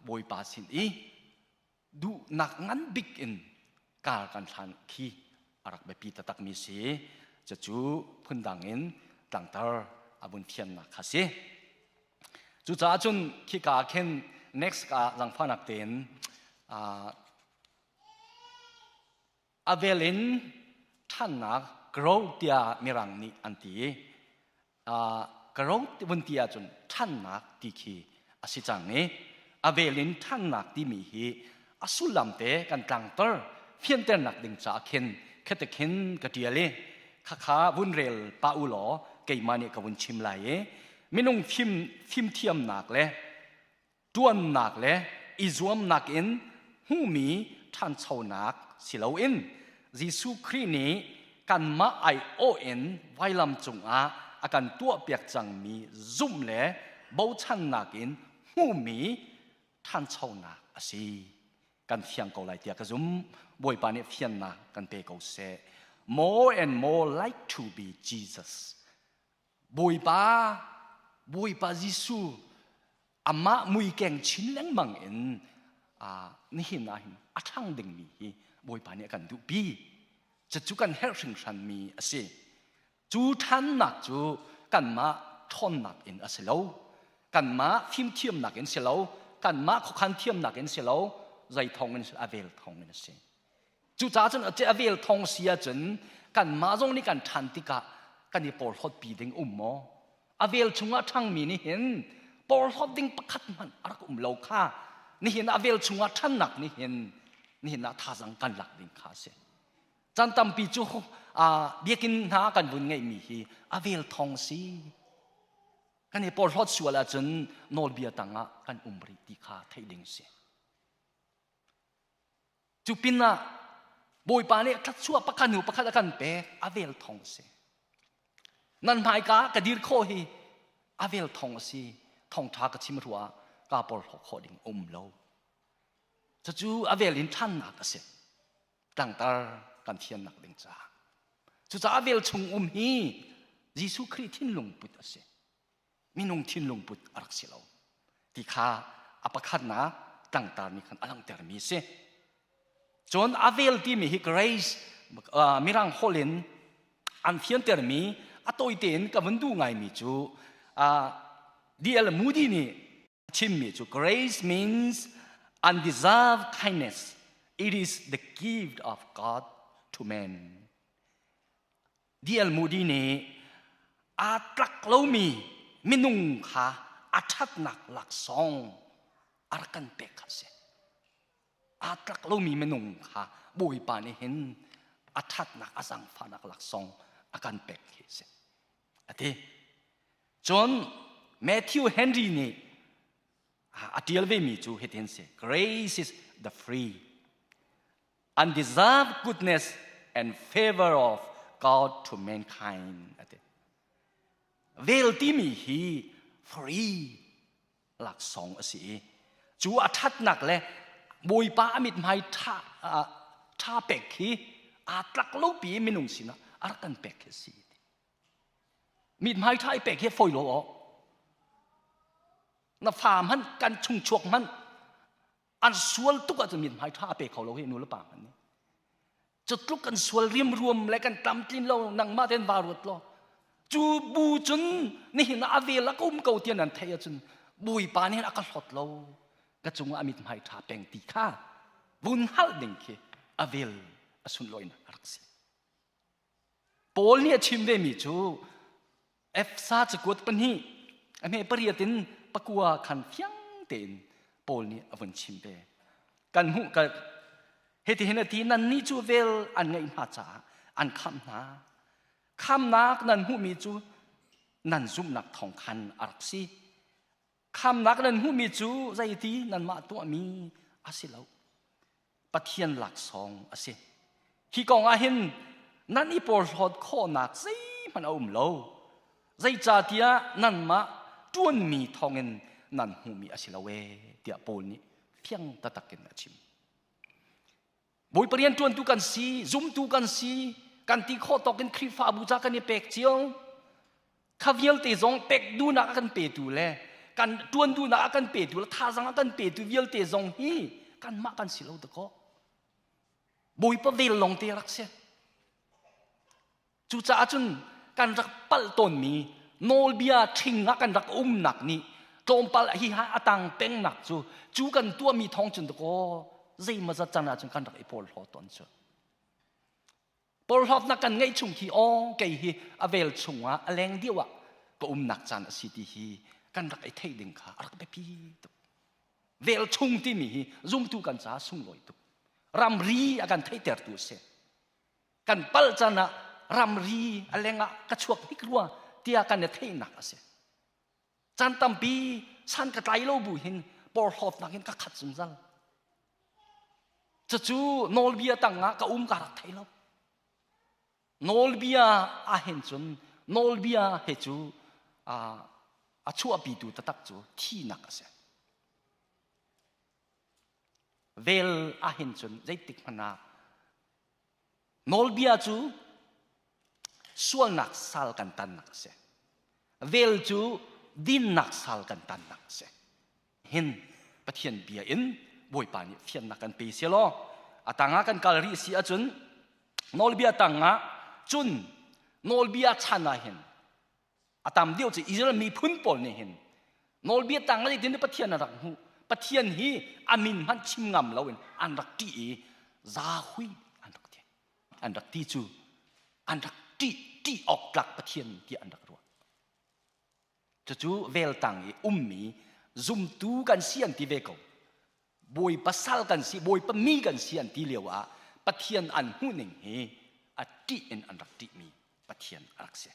bawipa sin i duhnak ngan bik in kar kan hlan khi a rak biapi taktak mi si. Cucu phundang in tlangtar a vun fiannak kha si. Cucaah cun khika khin next ka zangfahnak tein a vel in ṭhannak grow tiah mirang nih an ti. Grow vun ti ahcun ṭhannak ti khi a si cang i a vel in ṭhannak timi hi a sullam te kan tlangter fianternak ding caah khin khete khin ka ṭial i khakha vun rel pah u law keimah nih ka vun chim lai i minung fim fimthiamnak le ṭuannak le i zuamnak in hmuhmi ṭhanchonak si loin Jesuh Khrih nih kanmah aiawh in vailam cungah a kan tuahpiak cangmi zumh le bochannak in hmuhmi ṭhanchonak a si. Kan fiang ko lai tiah ka zum. Bawipa nih fiannak kan pe ko seh. More and more like to be Jesus. Bawipa, Bawipa Jesuh amah muikeng chin lengmang in nihin ah hin a ṭhang dingmi hi Bawipa nih a kan duhpi. Cucu kan herh hringhranmi a si. Cu ṭhannak cu kanmah ṭhawnnak in a si lo. Kanmah fimthiamnak in si lo. Kanmah khuakhan thiamnak in si lo. Zei thawng in a vel thawng in a si. Cucaah cun a vel thong si ahcun kanmah zong nih kan ṭhan tikah kan i porhlawt pi ding um maw? A vel chungah ṭhangmi nih hin porhlawt ding pakhat hmanh a rak um lo kha nihin a vel chungah ṭhannak nih hin nihin ah thazang kan lak ding kha a si. Caan tampi cu biakinn hna kan vun ngeihmi hi a vel thong si. Kan i porhlawt sual ahcun nawlbia tangah kan um rih ti kha theih ding si. Cu pinah Bawipa nih thluachuah pakhat hnu pakhat a kan pek a vel thong a si. Nan hmaika ka dir khawh hi a vel thong a si. Thongṭha ka chim rua ka porhlaw khawh ding um lo. Cucu a vel in ṭhannak a si. Tlangtar kan thiannak ding caah. Cucaah a vel chung um hi Jesuh Khrih thinlung put a si. Minung thinlung put a rak si lo ti kha a pakhatnak tlangtar nih khan a langhtermi a si. Cun a vel timi hi grace mirang holh in an fiantermi a tawi tein ka vun duh ngaimi cu D.L. Moody nih a chimmi cu grace means undeserved kindness it is the gift of God to man D.L. Moody nih aa tlak lomi minung kha a ṭhatnak laksawng a rak kan pek kha a si. Aa tlak lomi minung kha Bawipa nih hin a ṭhatnak a zaangfahnak laksawng a kan pek hi a si. A ti. Cun Matthew Henry nih a ṭial vemi cu hitin si. Grace is the free undeserved goodness and favor of God to mankind ati vel timi hi free laksawng a si i cu a thatnak le bawipa a mithmai tha tha pek hi aa tlak lo pi minung sinah a rak kan pek hi a si mithmai tha i pek hi fawi lo aw na fa hmanh kan chung chuak hmanh an sual tuk ahcun mithmai ṭha a pe kho lo hi nu le pa hmanh nih cu tluk kan sual riamruam le kan tlamtlin lo nangmah ten va ruat law cu bu cun nihin ah a vel a ka um ko tian nan theih ahcun bawipa nih a ka hlawt lo ka cungah a mithmai ṭha peng ti kha vun hngalh ding khi a vel a sunlawinak a rak si Paul nih a chim vemi cu Efsa cakuat pahnih a hme pariat in pakua khan fiang tein Paul nih a vun chim ve. Kan hmuh ka hitihin a ti nannih cu vel an ngeih hna caah an khamh hna. Khamnak nan hmuhmi cu nan zumhnak thawng khan a rak si. Khamnak nan hmuhmi cu zeiti nanmah tuahmi a si lo. Pathian laksawng a si. Hi kong ah hin nan i porhlawt khawhnak zeihmanh a um lo. Zeicahtiah nanmah ṭuanmi thawngin nan hmuhmi a si lo ee tiah Paul nih fiang taktak in a chim. Bawipa rian ṭuantu kan si, zumtu kan si, kan ti khawh tawk in Khrihfabu ca kan i pek cio. Kha vialte zong pek duhnak a kan petu le kan ṭuan duhnak a kan petu le thazang a kan petu vialte zong hi kanmah kan si lo dakaw. Bawipa vel lawng te rak si. Cucaah cun kan rak palh tawnmi nawlbia ṭhing ah kan rak umnak nih tlawmpal hi ha a tang pengnak cu cu kan tuahmi thawng cun dakaw zeimawzat can ahcun kan rak i porhlaw tawn cu. Porhlawtnak kan ngeih chung khi aw kei hi a vel chungah a leng deuh ah ka umnak caan a si ti hi kan rak i theih ding kha a rak biapi tuk. Vel chung timi hi zumtu kan caah sunglawi tuk. Ramri a kan theihtertu a si. Kan pal can ah ramri a leng ah ka chuak hnik rua tiah kan i theihnak a si. Caan tampi san ka tlai lo bu hin porhlawtnak in ka khat zungzal. Cucu nawlbia tangah ka um ka rak thei lo. Nawlbia ahhin cun nawlbia he cu a chuahpitu taktak cu thinak a si. Vel ahhin cun zeitik hmanh ah Nawlbia cu sualnak sal kan tannak a si. Vel cu dinnak sal kan tannak a si. Hin Pathian bia in Bawipa nih fiannak kan pe sia law a tangah kan kal rih si ahcun nawlbia tangah cun nawlbia chan ah hin a tam deuh cu Israel miphun pawl nih hin nawlbia tang ah tin Pathian a rak hmuh Pathian hi a min hmanh chim ngam loin an rak ṭih i zahui an rak ti an rak ti cu an rak ṭih ṭih awk tlak Pathian tiah an rak ruah cucu vel tang i ummi zumtu kan si an ti ve ko Bawipa sal kan si Bawipa mi kan si an ti lio ah Pathian an hmuhning hi a ṭih in an rak ṭihmi Pathian a rak si.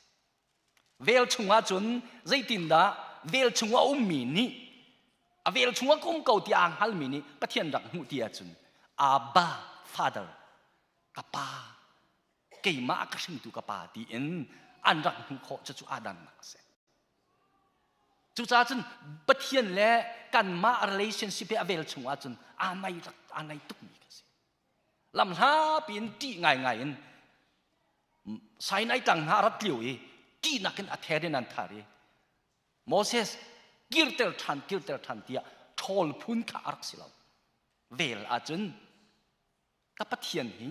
Vel chungah cun zeitindah vel chungah a ummi nih a vel chungah ka um ko ti aa hngalmi nih Pathian rak hmuh ti ahcun Abba Father ka pa keimah a ka hringtu ka pa tiin an rak hmuh khawh cucu aa dannak a si. Cucaah cun Pathian le kanmah relationship hi a vel chungah cun aa nai rak aa nai tukmi ka si. Lamhla piin ṭih ngaingai in Sinai tlang hna a rat lio i ṭihnak in a ther in an thar i Moses kirter ṭhan kirter ṭhan tiah ṭhawl phun kha a rak si lo. Vel ahcun ka Pathian hi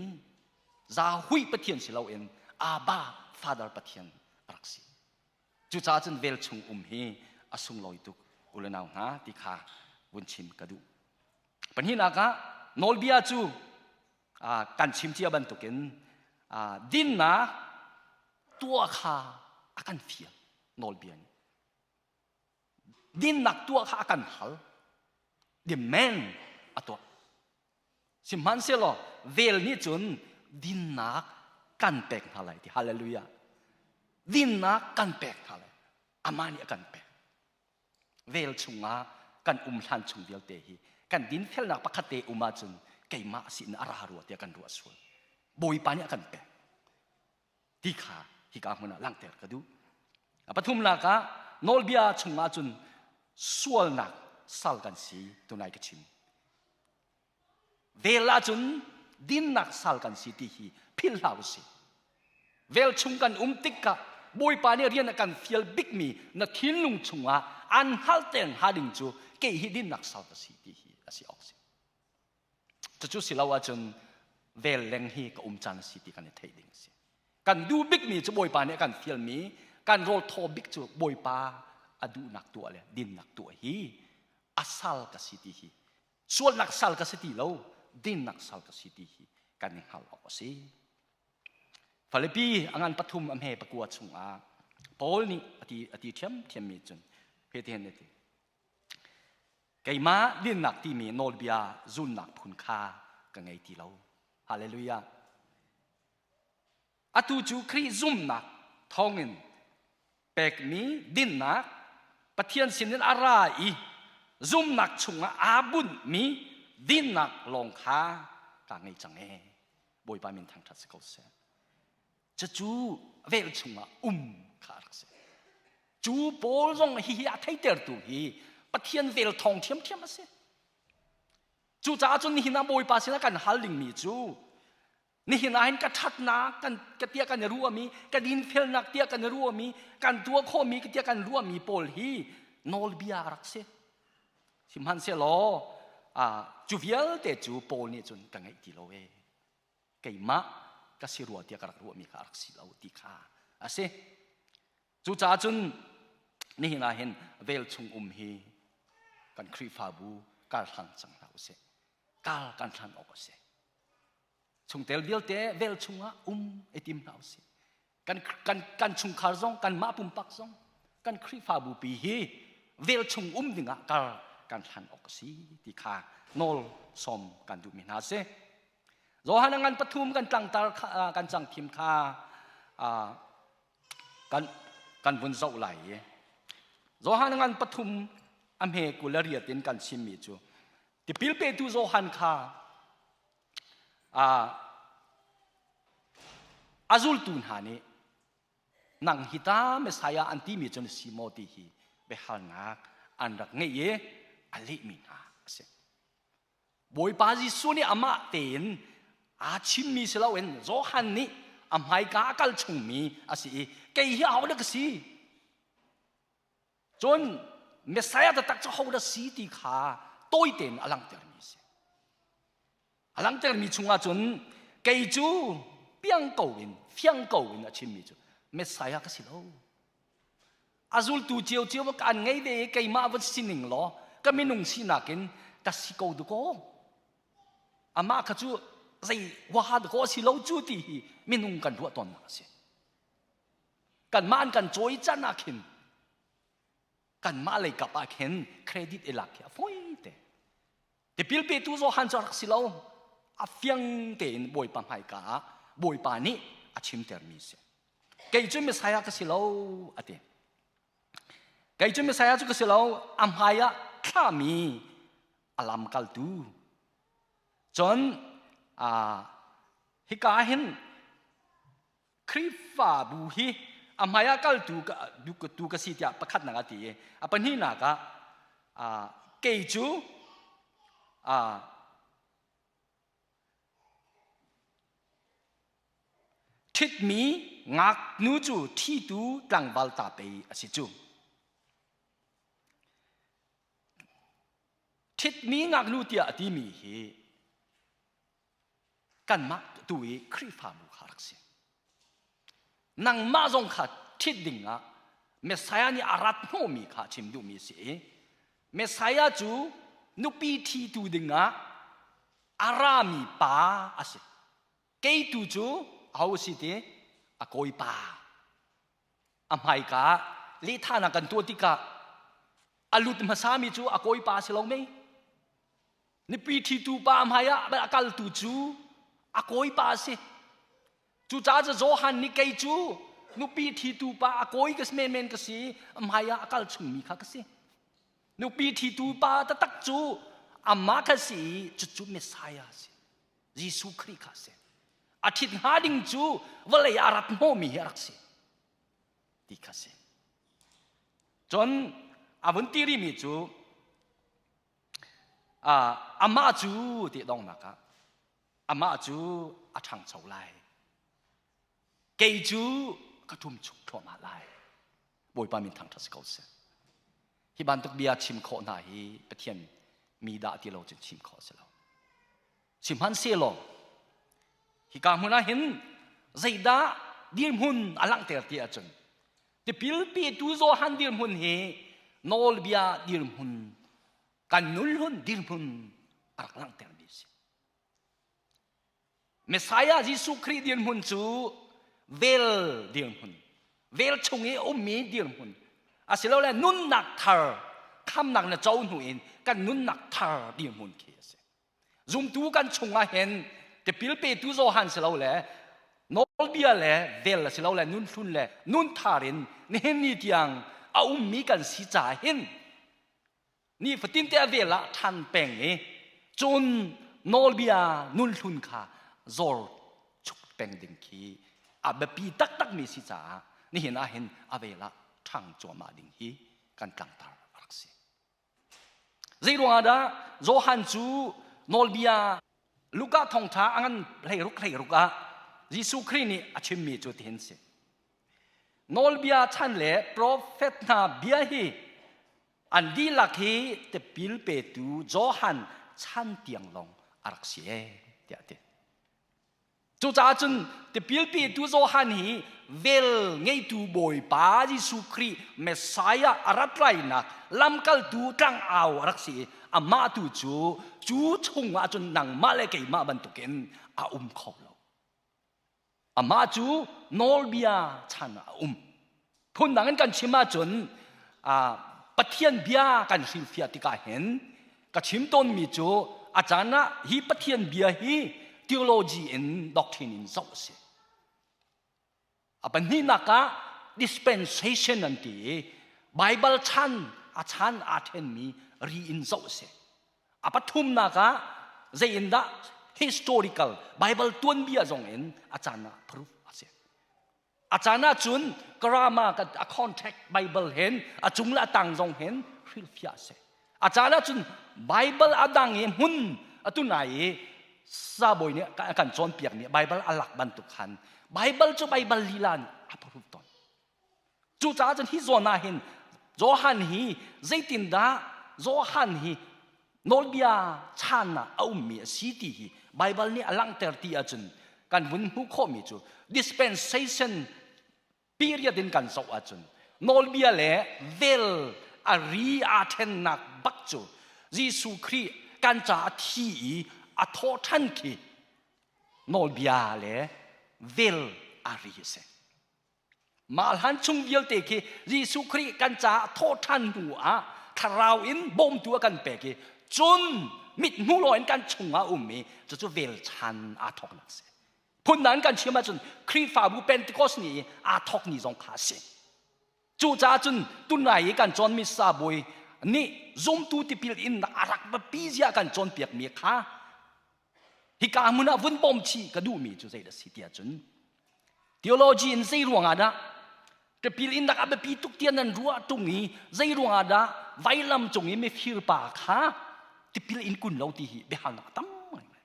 zahui Pathian si loin Abba Father Pathian a rak si. Cucaah cun vel chung um hi a sunglawi tuk u le nau hna ti kha vun chim ka duh. Pahnihnak ah nawlbia cu kan chim cia bantukin dinnak tuah kha a kan fial nawlbia nih. Dinnak tuah kha a kan hal. Demand a tuah. Sihmanhsehlaw vel nih cun dinnak kan pek hna lai ti hallelujah. Dinnak kan pek hna lai. Amah nih a kan pek. Vel chungah kan um hlan chung vialte hi kan dinfelnak pakhat te um ahcun keimah sin a ra rua tiah kan ruah sual. Bawipa nih a kan pek. Ti kha hika hmun ah langhter ka duh. A pathumnak ah nawlbia chungah cun sualnak sal kan si tunai ka chim. Vel ahcun dinnak sal kan si ti hi philh hlah usih. Vel chung kan um tikah Bawipa nih rian a kan fial bikmi na thinlung chungah an hngalhter hnga ding cu kei hi dinnak sal ka si ti hi a si awk si. Cucu si lo ahcun vel leng hi ka um caan a si ti kan i theih ding a si. Kan duh bikmi cu Bawipa nih a kan fialmi kan rawl thaw bik cu Bawipa a duhnak tuah le dinnak tuah hi a sal ka si ti hi sualnak sal ka si ti lo dinnak sal ka si ti hi kan i hngalh awk a si Filipi a ngan pathum a hme pakua chungah Paul nih a ti a ti ṭhiamṭhiammi cun hitihin a ti keimah dinnak timi nawlbia zulnak phun kha ka ngei ti lo hallelujah atu cu Khrih zumnak thawngin pekmi dinnak Pathian sinin a ra i zumnak chungah aa bunhmi dinnak lawng kha ka ngei cang ee Bawipa min thangṭhat si ko seh cucu vel chungah um kha a rak si. Cu Paul zong hihi a theitertu hi Pathian vel thawng ṭhiamṭhiam a si. Cucaah cun nihin ah Bawipa sinah kan hal dingmi cu nihin ah hin ka ṭhatnak kan ka tiah kan i ruahmi ka dinfelnak tiah kan i ruahmi kan tuah khawhmi tiah kan ruahmi pawl hi nawlbia a rak si. Sihmanhsehlaw cu vialte cu Paul nih cun ka ngeih ti lo ee. Keimah ka si rua tiah ka rak ruahmi kha a rak si lo ti kha a si. Cucaah cun nihin ah hin vel chung um hi kan Khrihfabu kar hlang cang hna usih. Kar kan hlan awk a si. Chungtel vialte vel chungah um i tim hna usih. Kan, kan, kan chungkhar zong, kanmah pumpak zong, kan Khrihfabu pi hi vel chung um dingah kar kan hlan awk a si ti kha nawl sawm kan duhmi hna a si. Johan ngan pathum kan tlangtar kan cang thim kha kan kan vun zoh lai i Johan ngan pathum a hme 28 in kan chimmi cu tipil petu Johan kha a zultu hna nih nang hi ta Messiah an timi cu na si maw ti hi biahalnak an rak ngeih i a lehmi hna a si. Bawipa Jesuh nih amah tein aa chimmi si loin Johan nih a hmaika a kal chungmi a si i kei hi ahodah ka si? Cun Messiah taktak cu hodah si ti kha tawi tein a langhtermi a si. A langhtermi chungah cun kei cu piang ko in fiang ko in a chimmi cu Messiah ka si lo. A zultu ciocio an ngei ve i keimah va sining law ka minung sinak in ka si ko dukaw. Amah kha cu zei huaha dakaw a si lo cu ti hi minung kan ruah tawnnak a si. Kanmah an kan cawi can ah khin kanmah lei kap ah khin credit i lak khi a fawi te. Tipil petu Johan cu a rak si lo. A fiang tein Bawipa hmaika ah Bawipa nih a chimtermi a si. Kei cu Messiah ka si lo a ti. Kei cu Messiah cu ka si lo, a hmai ah thlahmi a lamkaltu. Cun hika ah hin Khrihfabu hi a hmai ah kaltu tu ka si tiah pakhatnak a ti i a pahnihnak ah kei cu ṭhitmi ngaknu cu ṭhitu tlangval ta pei a si cu. Ṭhitmi ngaknu tiah a timi hi kanmah tu i Khrihfabu kha rak si. Nangmah zong kha ṭhit dingah Messiah nih a rat hnawhmi kha chim duhmi a si i Messiah cu nupi ṭhitu dingah a rami pa a si. Kei tu cu aho a si ti? A kawipa. A hmaika ah lehthahnak kan tuah tikah a lut hmasami cu a kawipa a si lo mei? Nupi ṭhitu pa hmai ah a kaltu cu a kawipa a si. Cucaah cu Johan nih kei cu nupi ṭhitu pa a kawi ka si menmen ka si, a hmai ah a kal chungmi kha ka si. Nupi ṭhitu pa taktak cu amah kha si i cucu Messiah a si. Jesuh Khrih kha a si. A ṭhit hnga ding cu vawlei ah a rat hnawhmi hi a rak si ti kha si. Cun a vun ti rihmi cu amah cu ti donghnak ah amah cu a ṭhangcho lai kei cu ka ṭumchuk thluahmah lai Bawipa min thangṭhat si ko seh hi bantuk bia chim khawh hna hi Pathian mi dah ti lo cun chim khawh a si lo sihmanhsehlaw hika hmun ah hin zeidah dirhmun a langhter ti ahcun tipil petu Johan dirhmun hi nawlbia dirhmun kan nulhun dirhmun a rak langhtermi a si. Messiah Jesuh Khrih dirhmun cu vel dirhmun, vel chung i ummi dirhmun asilole nunnak thar khamnak na co hnu in kan nunnak thar dirhmun khi a si. Zumtu kan chungah hin tipil petu Johan si lo le nawlbia le vel si lo le nunhlun le nunthar in nihin ni tiang a ummi kan si caah hin nifatin te a vel ah ṭhan peng i cun nawlbia nunhlun kha zor chuk peng ding khi a biapi taktakmi si caah nihin ah hin a vel ah ṭhang cuahmah ding hi kan tlangtar a rak si. Zei ruangah dah Johan cu nawlbia Luka thawngṭha a ngan 16 16 ah Jesuh Khrih nih a chimmi cu tihin si. Nawlbia chan le profet hna bia hi an dihlak hi tipil petu Johan chan tiang lawng a rak si ee tiah a ti. Cucaah cun tipil petu Johan hi vel ngeitu Bawipa Jesuh Khrih Messiah a rat lainak lamkaltu tlangau a rak si i amah tu cu cu chungah cun nangmah le keimah bantukin a um kho lo. Amah cu nawlbia chan ah a um. Phundang in kan chim ahcun Pathian bia kan hrilhfiah tikah hin ka chim tawnmi cu a caan ah hi Pathian bia hi theology in doctrine in zoh a si. A pahnihnak ah dispensation an ti i Bible chan a chan aa ṭhenmi ri in zoh a si. A pathumnak ah zei in dah historical Bible tuanbia zong in a caan ah proof a si. A caan ahcun grammar a contact Bible hen a cung le a tang zong hen hrilhfiah a si. A caan ahcun Bible a dang i hmun atu nai i sabawi nih a kan cawnpiak nih Bible a lak bantuk khan Bible cu Bible lila nih a proof tawn. Cucaah cun hi zawn ah hin Johan hi zeitindah Johan hi nawlbia chan ah a ummi a si ti hi Bible nih a langhter ti ahcun kan vun hmuh khawhmi cu dispensation period in kan zoh ahcun nawlbia le vel a ri aa ṭhennak bak cu Jesuh Khrih kan caah a thi i a thawh ṭhan khi nawlbia le vel a ri a si. Mah hlan chung vialte khi Jesuh Khrih kan caah thawhṭhan hnu ah thlarau in bawmtu a kan pek i cun mithmuh lo in kan chungah um i cucu velchan aa thawknak a si. Phundang kan chim ahcun Khrihfabu Pentecost ni i aa thawk ni zong kha a si. Cucaah cun tunai i kan cawnmi sabawi nih zumtu tipil in a rak biapi zia kan cawnpiakmi kha Hika hmun ah vun bawm chih ka duhmi cu zeidah si tiah cun theology in zei ruangah dah tipil in dak a biapi tuk tiah nan ruah tung i zei ruangah dah vailam cung i mifir pa kha tipil in kun lo ti hi biahalnak tam ngai.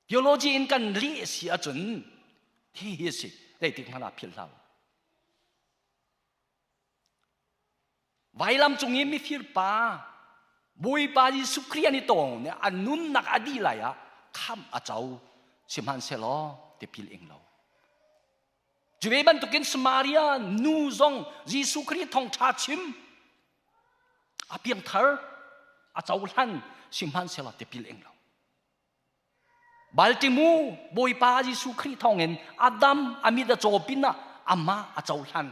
Theology in kan leh si ahcun hi hi a si zeitik hmanh ah philh hlah u. Vailam cung i mifir pa Bawipa Jesuh Khrih an i tawng nih a nunnak a dih lai ah khamh a co sihmanhsehlaw tipil ing lo. Cu ve bantukin Samaria nu zong Jesuh Khrih thawngṭha chim a piangthar a cohlan sihmanhsehlaw tipil ing lo. Baltimu Bawipa Jesuh Khrih thawngin Adam a mit a caw pinah amah a cohlan.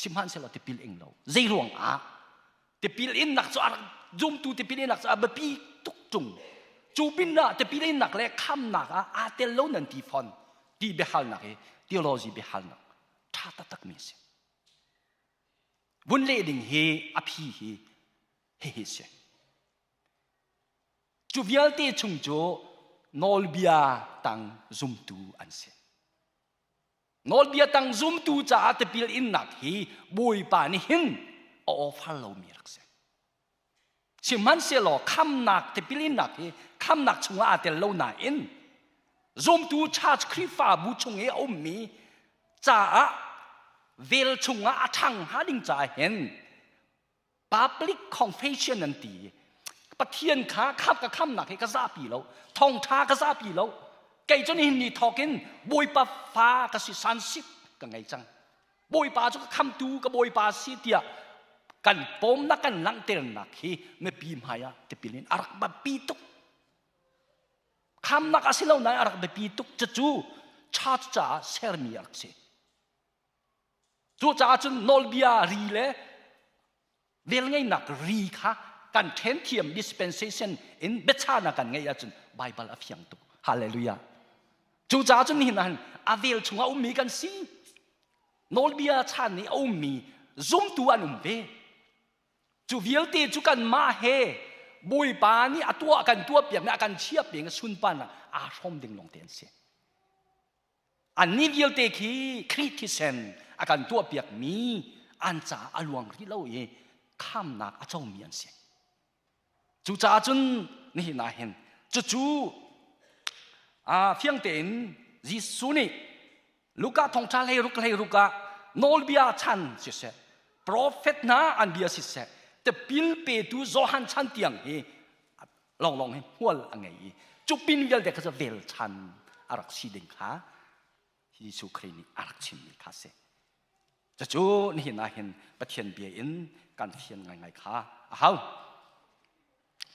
Sihmanhsehlaw tipil ing lo. Zei ruang ah? Tipil innak cu a rak zumtu tipil innak cu a biapi tuk tung. Cu pin ah tipil innak le khamnak ah aa tel lo nan ti fawn. Ti biahalnak hi theology biahalnak ṭha taktak mi a si. Vun leh ding hi a phi hi hihi si. Cu vialte chung cu nawlbia tang zumtu an si. Nawlbia tang zumtu caah tipil innak hi Bawipa nih hin a offer lomi rak si. Sihmanhsehlaw khamnak tipil innak hi khamnak chungah aa tel lo nain zumtu church Khrihfabu chung i a ummi caah vel chungah a ṭhang hnga ding caah hin public confession an ti pathian kha kham ka khamnak hi ka zapi lo thawngtha ka zapi lo kei cu nihin ni thawk in bawipa fa ka si sansip ka ngei cang bawipa cu ka khamtu ka bawipa si tiah kan pawmnak kan langhternak hi mipi hmai ah tipil in a rak biapi tuk khamnak a si lo nain a rak biapi tuk cucu church caah sermi a rak si Cucaah cun nawlbia ri le velngeihnak ri kha kan ṭhen thiam dispensation in biachahnak kan ngeih ahcun Baibal a fiang tuk. Hallelujah. Cucaah cun nihin ah a vel chungah ummi kan si. Nawlbia chan i a ummi zumtu an um ve. Cu vialte cu kanmah he Bawipa nih a tuah kan tuah piakmi a kan chiah piak sunparnak aa hrawm ding lawngte an si. Annih vialte khi Khrih thisen a kan tuahpiakmi an caah a luang rih lo i khamnak a comi an si. Cucaah cun nihin ah hin cucu fiang tein Jesuh nih Luka thawngṭha 16 16 ah nawlbia chan siseh, profet hna an bia siseh, tipil petu Johan chan tiang hi lawnglawng hi hmual a ngei i cu pin vialte kha cu vel chan a rak si ding kha Jesuh Khrih nih a rak chimmi kha a si. Cucu nihin ah hin Pathian bia in kan fian ngaingai kha a hau.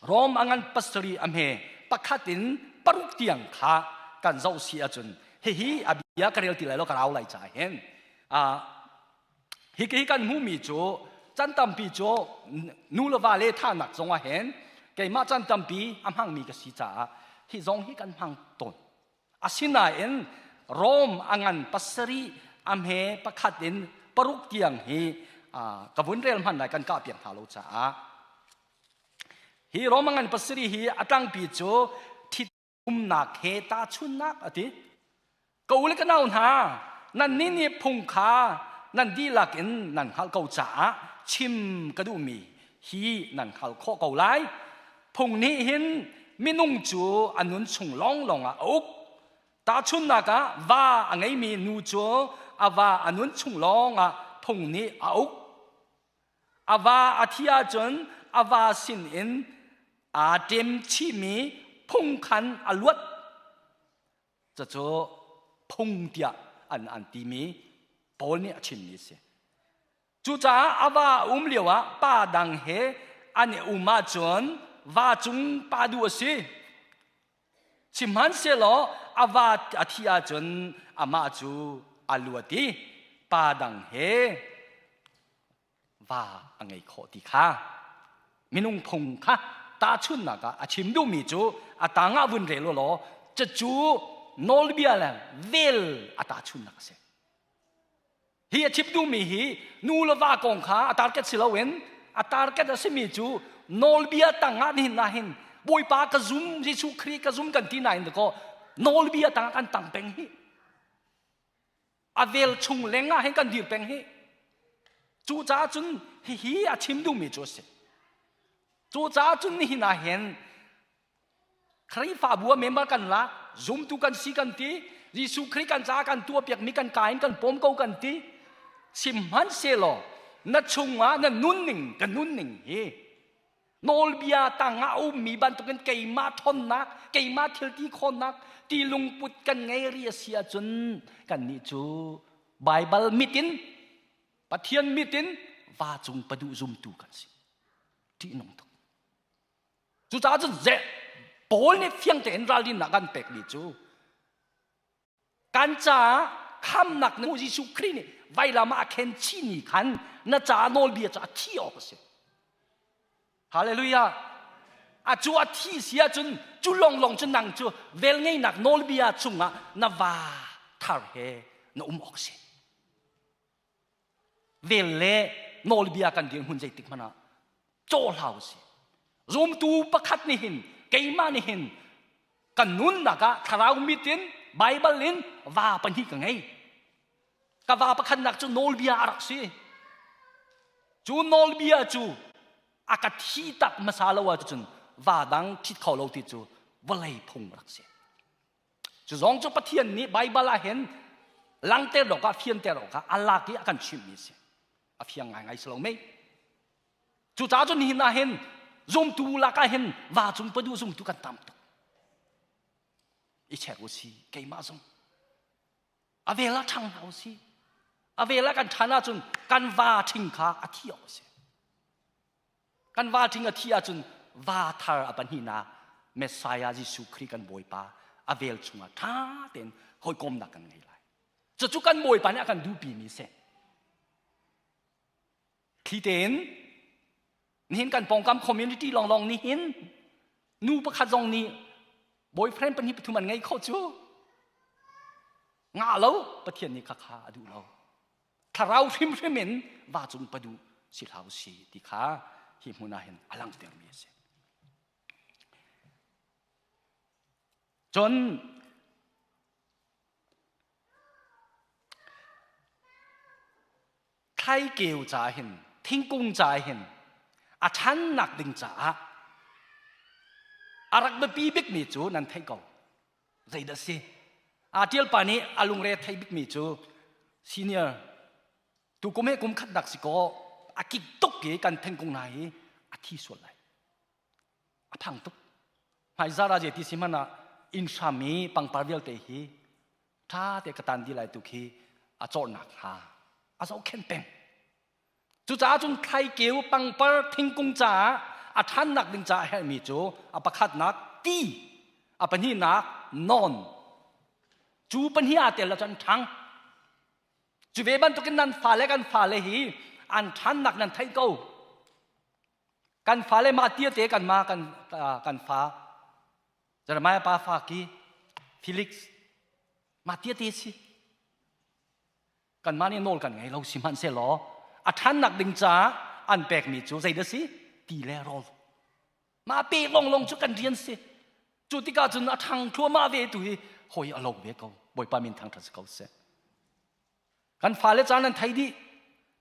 Rom a ngan pasarih a hme pakhat in paruk tiang kha kan zoh si ahcun hihi a bia ka rel ti lai lo ka rau lai caah hin hi hi kan hmuhmi cu can tampi cu nu le va le thahnak zong ah hin keimah can tampi a hmangmi ka si caah hi zong hi kan hmang tawn asinain Rom a ngan pasarih a hme pakhat in paruk tiang hi ka vun rel hman lai kan kah piak hna lo caah hi Rom a ngan pasarih hi a tlangpi cu umnak he tahchunnak a ti ka u le ka nau hna nannih nih phung kha nan dihlak in nan hngalh ko caah chim ka duhmi hi nan hngalh khawh ko lai phung nih hin minung cu a nun chung lawnglawng ah a uk tahchunnak ah va a ngeimi nu cu a va a nun chung lawng ah phung nih a uk A va a thih ahcun a va sinin aa ṭem chihmi phung khan a luat. Cucu phung tiah an an timi Paul nih a chimmi a si. Cucaah a va a um lioah pa dang he an i um ahcun va cung pa duh a si. Sihmanhsehlaw a va a thih ahcun amah cu a luat i pa dang he va a ngei khawh ti kha minung phung kha tahchunhnak ah a chim duhmi cu a tang ah vun rel law cucu nawlbia le vel a tahchunhnak a si. Hi a chim duhmi hi nu le va kong kha a target si loin a target a simi cu nawlbia tangah nihin na hin Bawipa ka zum Jesuh Khrih ka zum kan ti nain dakaw nawlbia tangah kan tang peng hi a vel chung leng ah hin kan dir peng hi cucaah cun hihi a chim duhmi cu a si cucaah cun nihin ah hin Khrihfabu ah member kan lak, zumtu kan si kan ti, Jesuh Khrih kan caah kan tuahpiakmi kan ka in kan pawm ko kan ti. Sihmanhsehlaw na chungah na nunning ka nunning hi nawlbia tangah a ummi bantukin keimah ṭhawnnak, keimah thilti khawhnak ti lungput kan ngei ri a si ahcun kannih cu Baibal mit in Pathian mit in va cung paduh zumtu kan si. Ṭihnung tuk. Cucaah cun ze Paul nih fiang tein ralrinnak kan pekmi cu kan caah khamnak na Jesuh Khrih nih vailam ah a khen chih ni khan na caah nawlbia cu a thi awk a si. Hallelujah. A cu a thi si ahcun cu longlong cu nang cu velngeihnak nawlbia chungah na va thar he na um awk a si. Vel le nawlbia kan dirhmun zeitik hmanh ah cawhlau a si. Zumtu pakhat nih hin keimah nih hin kan nunnak ah thlarau mit in Baibal in va pahnih ka ngei. Ka va pakhatnak cu nawlbia a rak si. Cu nawlbia cu a ka thi tak hmasa lo ahcun va dang ṭhit kho lo ti cu vawlei phung rak si. Cu zong cu Pathian nih Baibal ah hin langter awkah fianter awkah a lak i a kan chimhmi a si. A fiang ngaingai si lo mei. Cucaah cun nihin ah hin zumtu lakah hin va cung padu zumtu kan tam tuk. I check u si keimah zong. A vel ah ṭhang hna u si. A vel ah kan ṭhan ahcun kan va ṭhing kha a thi awk a si. Kan va ṭhing a thih ahcun va thar a pahnihnak Messiah Jesuh Khrih kan Bawipa a vel chungah ṭha tein hawikomnak kan ngei lai. Cucu kan Bawipa nih a kan duhpimi si. Thli tein nihin kan pawngkam community lawnglawng nih hin nu pakhat zong nih boyfriend pahnih pathum an ngei kho cu ngah lo Pathian nih khakha a duh lo. Thlarau hrimhrim in va cung padu si hlah u si ti kha hi hmun ah hin a langhtermi a si. Cun. Thlaikeu ca hin thingkung ca hin a ṭhannak ding caah a rak biapi bikmi cu nan theih ko. Zeidah si? Aa ṭial pa nih a lungre thei bikmi cu senior tu kum he kum khat nak si kaw a kik tuk i kan thingkung hna hi a thi sual lai. A phang tuk. Hmaizar ah ti si hmanh ah inn hram i pangpar vialte hi ṭha te ka tan dih lai tu khi a cawhnak hnga a zohkhenh peng. Cucaah cun thlaikeu pangpar thingkung caah a ṭhannak ding caah a herhmi cu a pakhatnak ti, a pahnihnak nawn. Cu pahnih aa tel ahcun ṭhang. Cu ve bantukin nan fale kan fale hi an ṭhannak nan theih ko. Kan fale mah tia te kan ma kan kan fa Jeremiah pa fa ki Felix mah tia te si kanmah nih nawl kan ngei lo sihmanhsehlaw a ṭhannak ding caah an pekmi cu zeidah si ti le rawl mah pe longlong cu kan rian si cu tikah cun a ṭhang thluahmah ve tu hi hawi a lo ve ko bawipa min thangṭhat si ko seh Kan fale caan an thei dih.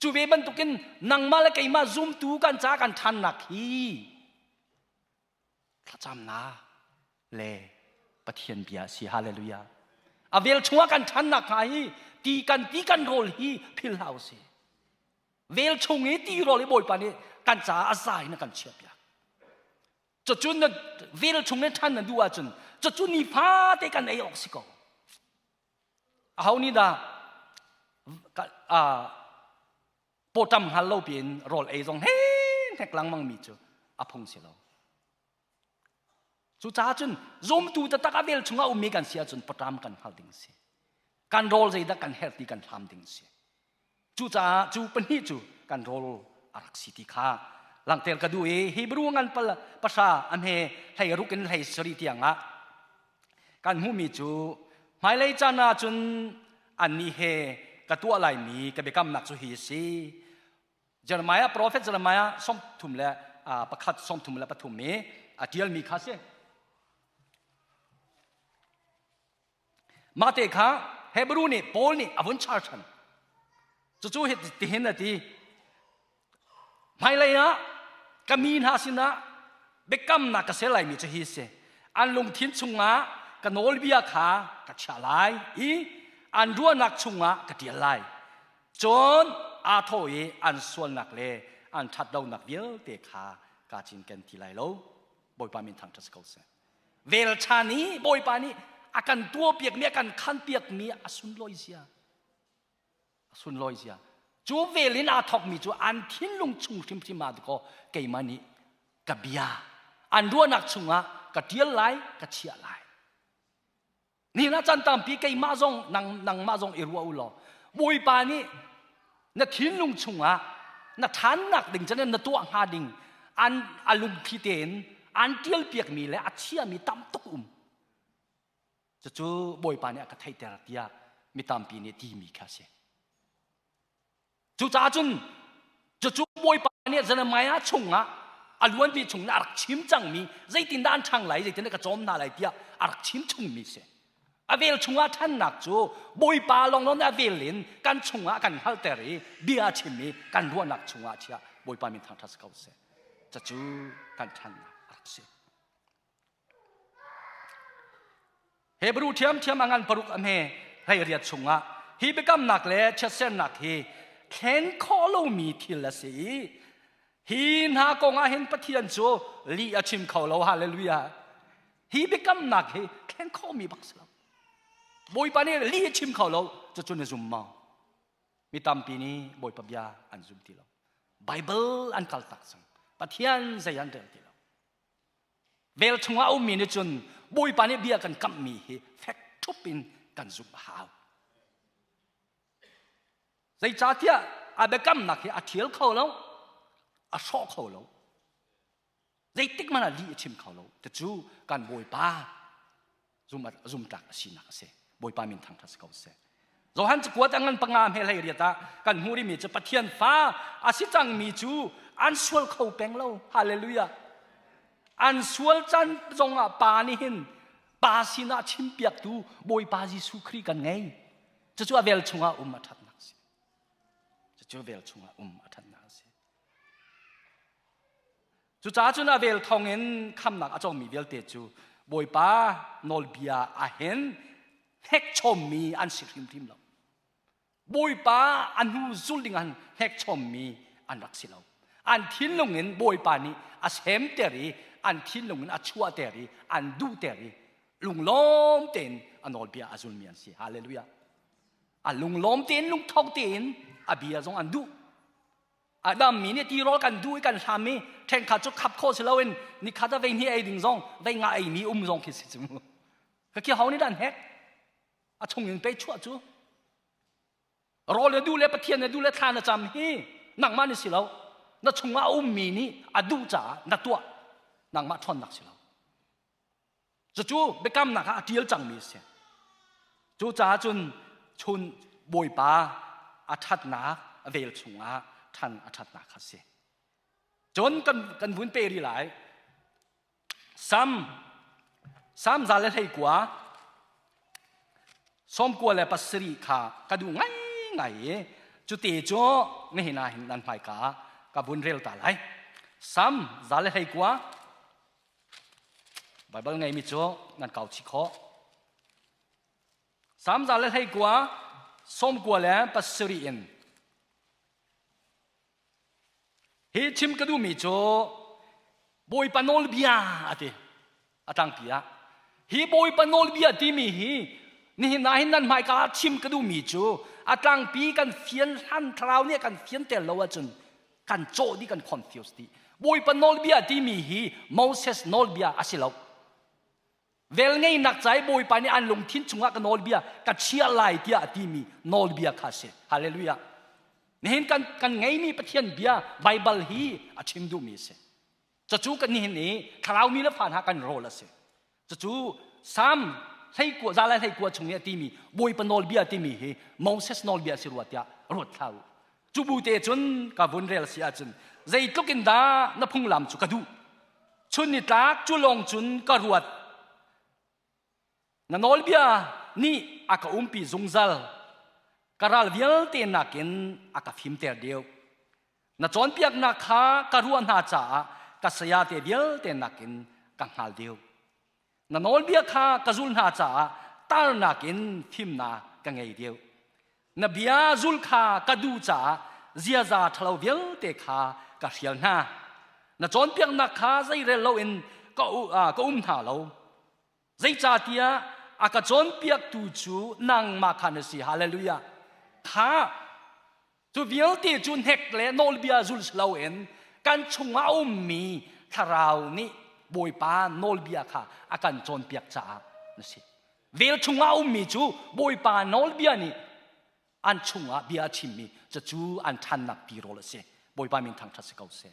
Cu ve bantukin nangmah le keimah zumtu kan ca kan ṭhannak hi thlacamnak le Pathian bia a si. Hallelujah. A vel chungah kan ṭhannak hnga hi ti kan ti kan rawl hi phil hlah usih. Vel chung i ti rawl i Bawipa nih kan caah a za in a kan chiahpiak. Cucu na vel chung in ṭhan na duh ahcun cucu nifate kan ei awk si ko. Aho nih dah pawṭam hngal lo piin rawl ei zong hek lengmang mi cu a phung si lo. Cucaah cun zumtu taktak a vel chungah ummi kan si ahcun pawṭam kan hngal ding si. Kan rawl zeidah kan herh ti kan hlam ding si. Cucaah cu pahnih cu kan rawl a rak si ti kha langhter ka duh i Hebrew ngan pal pahra a hme hlei ruk in hlei sarih tiang ah kan hmuhmi cu hmailei caan ah cun annih he ka tuah laimi ka biakamnak cu hi a si. Jeremiah profet Jeremiah sawm thum le pakhat 33 i a ṭialmi kha si. Mah te kha Hebrew nih Paul nih a vun char ṭhan. Cucu hitihin a ti. Hmailei ah ka mi hna sinah biakamnak ka ser laimi cu hi a si. An lungthin chungah ka nawlbia kha ka chiah lai i an ruahnak chungah ka ṭial lai. Cun aa thawh i an sualnak le an ṭhatlonak vialte kha kaa cinken ti lai lo. Bawipa min thangṭhat si ko seh. Velchan i Bawipa nih a kan tuahpiakmi a kan khanpiakmi a sunlawi zia a sunlawi zia cu vel in aa thawkmi cu an thinlung chung hrimhrim ah dikaw keimah nih ka bia an ruahnak chungah ka ṭial lai ka chiah lai Nihin ah caan tampi keimah zong nang nangmah zong i ruah u law Bawipa nih na thinlung chungah na ṭhannak ding cun na tuah hnga ding an a lungthli tein an ṭialpiakmi le a chiami tam tuk um. Cucu Bawipa nih a ka theihter tiah mi tampi nih timi kha a si. Cucaah cun cucu Bawipa nih Jeremiah chungah a luanmi chung a rak chim cangmi zeitindah an ṭhang lai zeitindah ka cawm hna lai tiah a rak chim chungmi si. A vel chungah ṭhannak cu Bawipa lawnglawng nih a vel in kan chungah a kan hngalhter i bia a chim i kan ruahnak chungah a chiah Bawipa min thangṭhat si ko seh. Cucu kan ṭhannak a rak si. Hebrew ṭhiamṭhiam a ngan paruk a hme 18 chungah hi biakamnak le chiatsernak hi thlen khawh lomi thil a si i hi hna kong ah hin Pathian cu lih a chim kho lo hallelujah hi biakamnak hi thlen khawhmi bak si lo Bawipa nih lih a chim kho lo cucu na zum maw mi tampi nih Bawipa bia an zum ti lo Bible an kal tak cang Pathian zei an rel ti lo Vel chungah a ummi nih cun Bawipa nih bia kan kamhmi hi fek ṭhup in kan zumh a hau. Zeicahtiah a biakamnak hi a ṭhial kho lo, a hrawh kho lo. Zeitik hmanh ah lih a chim kho lo. Cucu kan Bawipa zumtlak a sinak a si. Bawipa min thangṭhat si ko seh. Johan cakuat a ngan panga hme hlei riat ah kan hmuh rihmi cu Pathian fa a si cangmi cu an sual kho peng lo. Hallelujah. An sual can zongah pa nih hin pa sinah chimpiaktu Bawipa Jesuh Khrih kan ngei. Cucu a vel chungah um a ṭhatnak si. Cucu vel chungah um a ṭhatnak a si. Cucaah cun a vel thawngin khamnak a cawngmi vialte cu Bawipa nawlbia ah hin hnekchommi an si hrimhrim lo. Bawipa a hnu zul ding an hnekchommi an rak si lo. An thinlung in Bawipa nih a semter i an thinlung in a chuahter i an duhter i lunglawm tein a nawlbia a zulmi an si. Hallelujah. A lunglawm tein lungtho tein a bia zong an duh. Adam mi nih tirawl kan duh i kan hlam i ṭhenkhat cu khap khawh si loin nikhat ah vei hnih ei ding zong vei nga ei mi um zong khi si cu mu. Ka khi ho nih dah an hek? A chung in pei chuah cu. Rawl na duh le Pathian na duh le thla na cam hi nangmah ni si lo. Na chungah a ummi nih a duh caah na tuah. Nangmah ṭhawnnak si lo. Cucu biakamnak ah a ṭial cangmi a si. Cucaah cun chun Bawipa a ṭhatnak a vel chungah ṭhan a ṭhatnak kha a si. Cun kan, kan vun pe rih lai. Sam, Sam 119, 97 kha ka duh ngaingai i cuti cu nihin ah hin nan hmaika ah ka vun rel ta lai. Sam 119, Baibal ngeimi cu nan kau chih khawh. Salm 119, 97 in Hi chim ka duhmi cu Bawipa nawlbia a ti a tlangpi ah. Hi Bawipa nawlbia timi hi nihin ah hin nan hmaika ah chim ka duhmi cu a tlangpi kan fian hlan thlarau nih kan fian tel lo ahcun kan cawh dih kan confuse dih Bawipa nawlbia timi hi Moses nawlbia a si lo velngeihnak ca i Bawipa nih an lungthin chungah ka nawlbia ka chiah lai tiah a timi nawlbia kha a si hallelujah nihin kan kan ngeimi Pathian bia Bible hi a chim duhmi a si cucu kan nihin i thlarau mi le fa hna kan role a si Cucu Salm 19 zalai 19 chung i a timi Bawipa nawlbia timi hi Moses nawlbia si rua tiah ruat hlah u. Cu bu te cun ka vun rel si ahcun zeitluk in dah na phunglam cu ka duh. Chun ni tlak cu lawng cun ka ruat. Na nawlbia nih a ka umpi zungzal. Ka ral vialte nakin a ka fimter deuh. Na cawnpiaknak kha ka ruah hna caah ka sayate vialte nakin ka hngal deuh. Na nawlbia kha ka zul hna caah tar nakin fimnak ka ngei deuh. Na bia zul kha ka duh caah ziaza ṭhalo vialte kha ka hrial hna. Na cawnpiaknak kha zeirel loin ka, ka um hna lo. Zeicahtiah a ka cawnpiaktu cu nangmah kha na si. Hallelujah. Kha Cu vialte cu hnek le nawlbia zul si loin kan chungah a ummi thlarau nih Bawipa nawlbia kha a kan cawnpiak caah na si. Vel chungah a ummi cu Bawipa nawlbia nih an chungah bia a chimmi cucu an ṭhannak tirawl a si. Bawipa min thangṭhat si ko seh.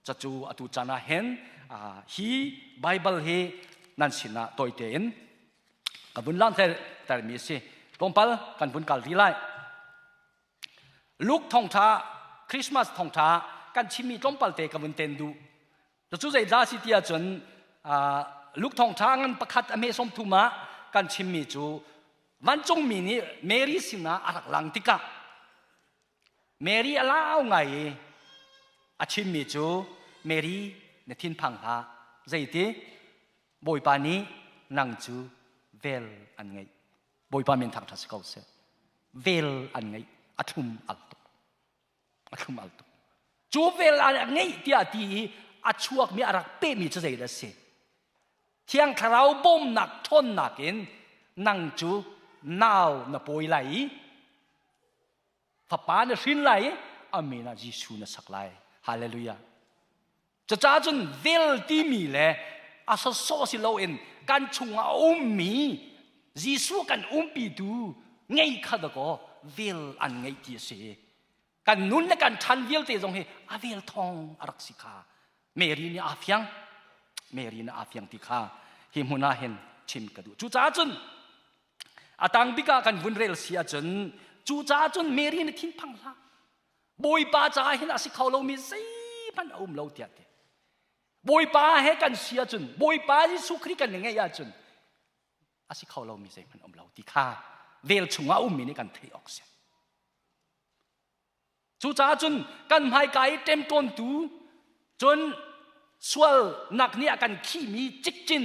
Cucu atu caan ah hin hi Baibal hi nan sinah tawite in ka vun langhtermi a si. Tlawmpal kan vun kal rih lai. Luke thawngṭha Christmas thawngṭha kan chimmi tlawmpal te ka vun ten duh. Cucu zeidah si ti ahcun Luke thawngṭha ngan pakhat a hme 30 ah kan chimmi cu vancungmi nih Mary sinah a rak lang tikah Mary a lau ngai i a chimmi cu Mary na thinphang hlah zeiti Bawipa nih nang cu vel an ngeih Bawipa min thangṭhat si ko seh. Vel an ngeih a thlum al tuk. A thlum al tuk. Cu vel a ngeih tiah ti i a chuakmi a rak pehmi cu zeidah a si? Thiang Thlarau bawmnak ṭhawnnak in nang cu nau na pawi lai i fapa na hrin lai i a min ah Jesuh na sak lai. Hallelujah. Cucaah cun vel timi le a sawsawh si loin kan chungah a ummi Jesuh kan umpitu ngei kha dakaw vel an ngeih ti a si. Kan nun le kan ṭhan vialte zong hi a vel thawng a rak si kha Mary nih aa fiang. Mary nih aa fiang ti kha hi hmun ah hin chim ka duh. Cucaah cun a tang bik ah kan vun rel si ahcun cucaah cun Mary na thinphang hlah. Bawipa caah hin a si kho lomi zeihmanh a um lo tiah ti. Bawipa he kan si ahcun Bawipa Jesuh Khrih kan ngeih ahcun a si kho lomi zeihmanh um lo ti kha vel chungah a ummi nih kan theih awk si. Cucaah cun kan hmaika i ṭemṭawntu cun sualnak nih a kan khihmi cikcin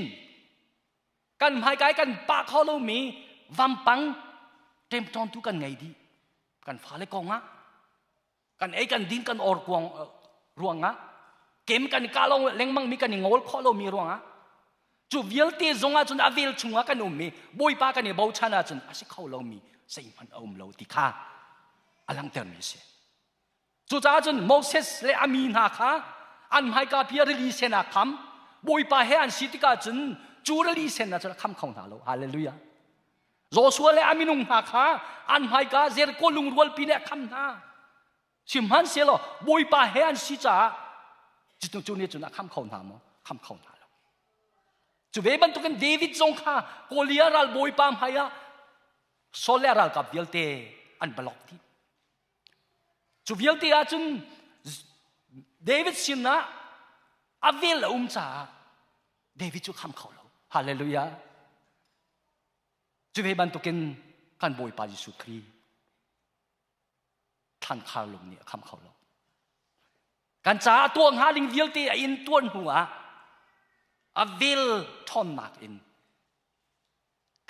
kan hmaika i kan pah kho lomi vampang ṭemṭawntu kan ngei dih. Kan fale kong ah kan ei kan din kan or kuang ruangah kem kan ka lo lengmang mi kan i ngol khawh lomi ruangah cu vialte zong ah cun a vel chungah kan um i bawipa kan i bochan ahcun a si kho lomi zeihmanh a um lo ti kha a langhtermi a si. Cucaah cun Moses le a mi hna kha an hmaika pi rili sen ah kham bawipa he an si tikah cun cu rili sen ah cun a kham kho hna lo. Hallelujah. Joshua le a minung hna kha an hmaika Jericho lungrualpi nih a kham hna. Sihmanhsehlaw Bawipa he an si caah cu cu nih cun a kham kho hna maw? Kham kho hna lo. Cu ve bantukin David zong kha Goliath ral Bawipa hmai ah Saul le a ralkap vialte an balok dih. Cu vialte ah cun David sinah a vel a um caah David cu kham kho lo. Hallelujah. Cu ve bantukin kan Bawipa Jesuh Khrih thlankhar lung nih a kham kho lo. Kan caah tuah hnga ding vialte a in tuan hnu ah a vel ṭhawnnak in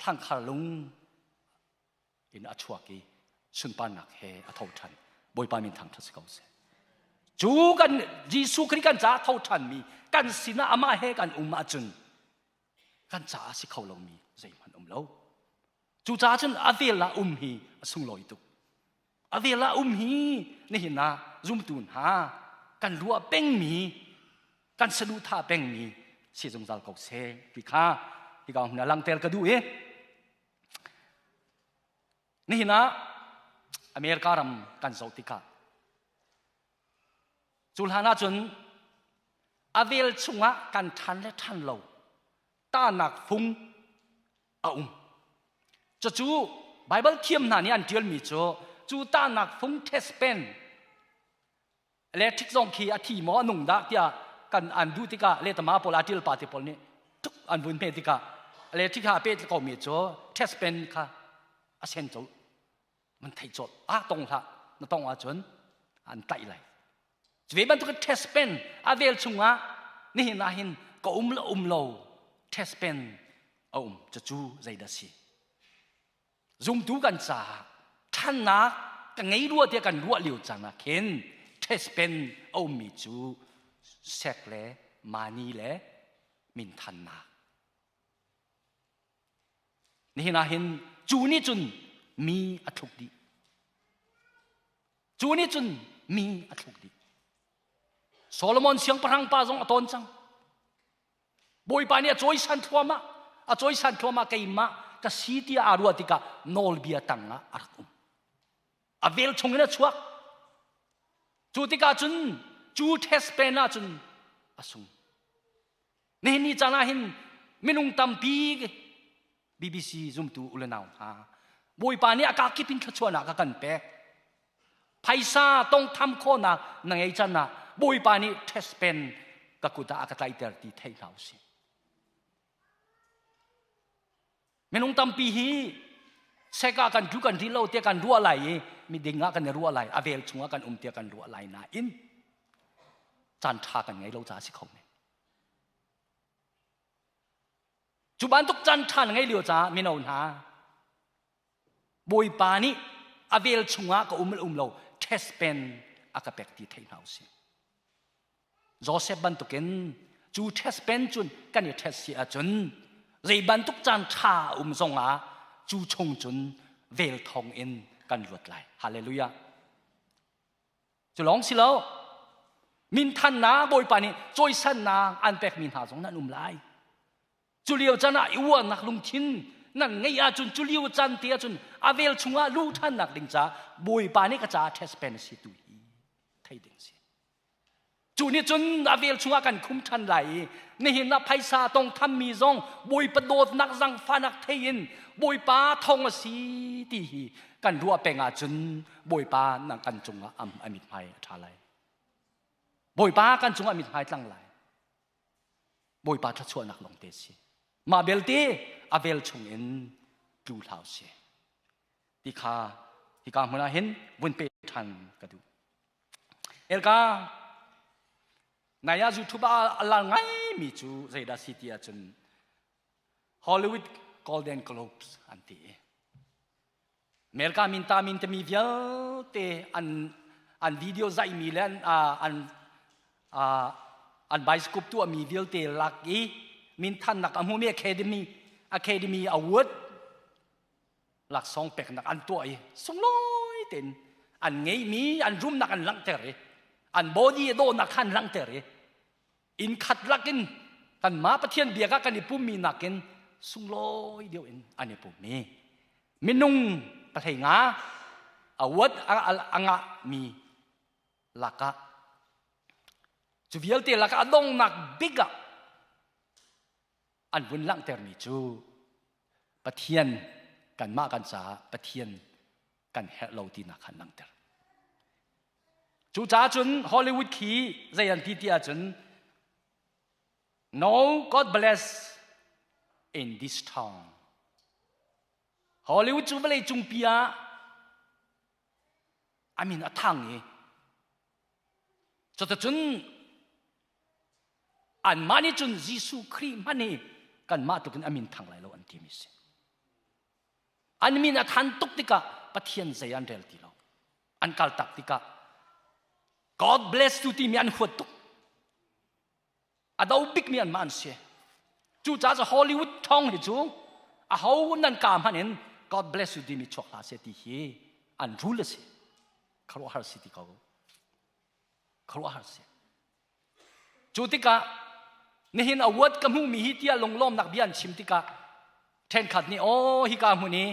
thlankhar lung in a chuak i sunparnak he a tho ṭhan. Bawipa min thangṭhat si ko seh. Cu kan Jesuh Khrih kan caah tho ṭhanmi kan sinah amah he kan um ahcun kan caah si kho lomi zeihmanh um lo. Cucaah cun a vel ah um hi a sunglawi tuk. A vel ah um hi nihin ah zumtu hna kan ruah pengmi kan saduhthah pengmi si zungzal ko seh ti kha hika hmun ah langhter ka duh i nihin ah America ram kan zoh tikah Cu hlan ahcun a vel chungah kan ṭhan le ṭhan lo tahnak fung a um. Cucu Baibal thiam hna nih an ṭialmi cu cu tahnak fung test pen electric zong khi a thi maw a nung dah tiah kan an duh tikah letama pawl a ṭial pa te pawl nih tuk an vun hme tikah electric ha pet ko mi cu test pen kha a sen colh man thei cawt ah tong hlah na tong ahcun an tlaih lai ve bantuk test pen a vel chungah nihin ah hin ka um le um lo test pen a um cucu zeidah si zumtu kan caah ṭhannak ka ngei rua tiah kan ruah lio cang ah khin test pen a ummi cu sek le mani le minthannak Nihin ah hin cu nih cun mi a thluk dih. Cu nih cun mi a thluk dih. Solomon siangpahrang pa zong a tawn cang. Bawipa nih a cawisan thluahmah, a cawisan thluahmah keimah ka si tiah aa ruah tikah nawlbia tangah a rak um. A vel chungin a chuak. Cu tikah cun cu test pen ah cun a sung. Nihin ni caan ah hin minung tampi BBC zumtu u le nau hna Bawipa nih a kakip in thluachuahnak a kan pek. Phaisa tongtham khawhnak na ngei can ah Bawipa nih test pen ka kut ah a ka tlaihter ti thei hna usih. Minung tampi hi sek ah kan tlu kan ri lo tiah kan ruah lai i miding ah kan i ruah lai a vel chungah kan um tiah kan ruah lai nain caan ṭha kan ngei lo caah si kho men. Cu bantuk caan ṭha na ngei lio caah mino hna Bawipa nih a vel chungah ka um le um lo test pen a ka pek ti thei hna usih. Joseph bantukin cu test pen cun kan i test si ahcun zei bantuk caan ṭha um zongah cu chung cun vel thong in kan luat lai. Hallelujah. Cu lawng si lo. Minthannak Bawipa nih cawisannak an pekmi hna zong nan um lai. Cu lio caan ah i uarnak lungthin nan ngeih ahcun cu lio caan te ahcun a vel chungah luh ṭhannak ding caah Bawipa nih ka caah test pen a si tu hi thei ding si. Cu nih cun a vel chungah kan khum ṭhan lai i nihin ah phaisa tongthammi zong Bawipa dawtnak zangfahnak thei in Bawipa thong a si ti hi kan ruah peng ahcun Bawipa nang kan cungah am a mithmai a ṭha lai. Bawipa kan cungah mithmai tlang lai. Bawipa thluachuahnak lawng te si. Mah belte a vel chungin tlu hlau si. Ti kha hika hmun ah hin vun pe ṭhan ka duh. America nai ah YouTube ah a lar ngaimi cu zeidah si ti ahcun Hollywood Golden Globes an ti. America min ta min tami vialte an an video zaimi le an an an bioscope tuahmi vialte lak i minthannak a hmumi Academy Academy Award laksawng peknak an tuah i sunglawi tein an ngeimi an rumnak an langhter i an body a dawhnak kha an langhter i inn khat lakin kanmah Pathian biak ah kan i pummi nakin sunglawi deuh in an i pummi minung pahlei nga award a ngahmi lakah cu vialte lakah a dongnak bik ah an vun langhtermi cu Pathian kanmah kan caah Pathian kan herh lo tinak kha an langhter. Cucaah cun Hollywood khi zei an ti ti ahcun No God bless in this town. Hollywood cu vawlei cungpi ah a min a thang i cuticun anmah nih cun Jesuh Khrih hmanh hi kanmah tlukin a min thang lai lo an timi si. An min a than tuk tikah Pathian zei an rel ti lo. An kal tak tikah God bless you timi an huat tuk. A do bikmi anmah an si. Cucaah cu Hollywood thong hi cu a ho nan ka hmanh in God bless you timi chuak hlah seh ti hi an rule a si. Khuaruahhar si ti ko. Khuaruahhar si. Cu tikah nihin award ka hmuhmi hi tiah lunglawmnak bia an chim tikah ṭhenkhat nih aw hika hmun i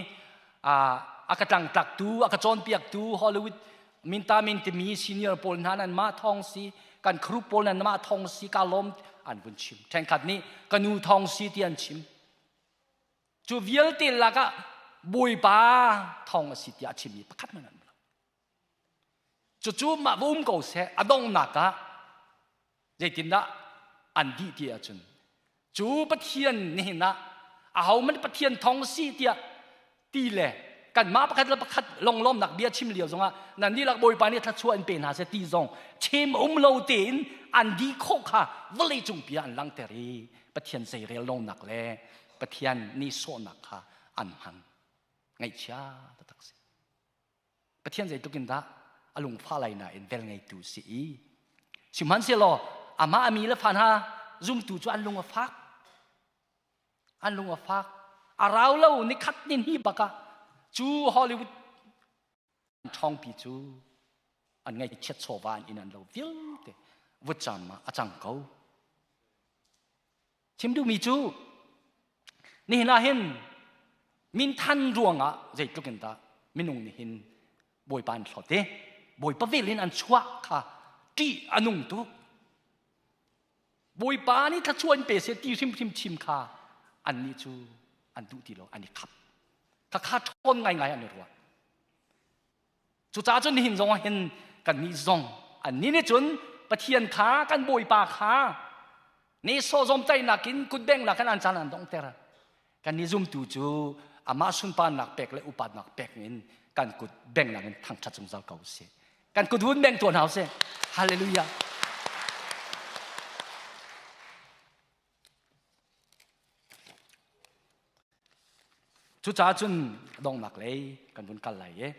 a ka tlangtlaktu a ka cawnpiaktu Hollywood minta min timi senior pawl hna nan mah thawng si kan group pawl nan mah thawng si ka lawm an vun chim ṭhenkhat nih ka nu thawng si ti an chim cu vialte lakah Bawipa thawng a si tiah a chimmi pakhat hmanh an lo Cucu mah va um ko seh a donghnak ah zeitindah an dih ti ahcun cu Pathian nihin ah ahohmanh Pathian thawng si tiah ti le kanmah pakhat le pakhat longlawmnak bia chim lio zongah nan dihlak Bawipa nih thluachuah in pe hna seh ti zong chim um lo tein an dih khawh kha vawlei cungpi ah an langhter i Pathian zeirel lonak le Pathian nihsawhnak kha an hman ngaihchia taktak si. Pathian zeitluk in dah a lungfah lai nain vel ngeitu si i sihmanhsehlaw amah a mi le fa hna zumtu cu an lung a fak an lung a fak a rau lo nikhat ni hni bak ah cu Hollywood ṭhawngpi cu an ngaihchiat chawva an inn an lo vialte vutcam ah a cang ko Chim duhmi cu nihin ah hin minthan ruangah zeitluk in dah minung nih hin Bawipa an hlawt i Bawipa vel in an chuah kha ṭih a nung tuk. Bawipa nih thluachuah in pe seh ti hrimhrim chim kha annih cu an duh ti lo an i khap. Khakha ṭhawn ngaingai an i ruah. Cucaah cun nihin zong ah hin kannih zong annih nih cun Pathian kha kan Bawipa kha nehsawh zawmtaihnak in kutbengnak in an caan an donghter. Kannih zumtu cu amah sunparnak pek le upatnak pek in kan kut bengnak in thangṭhat zungzal ko usih. Kan kut vun beng tuah hna usih. Hallelujah. Cucaah cun donghnak lei kan vun kal lai i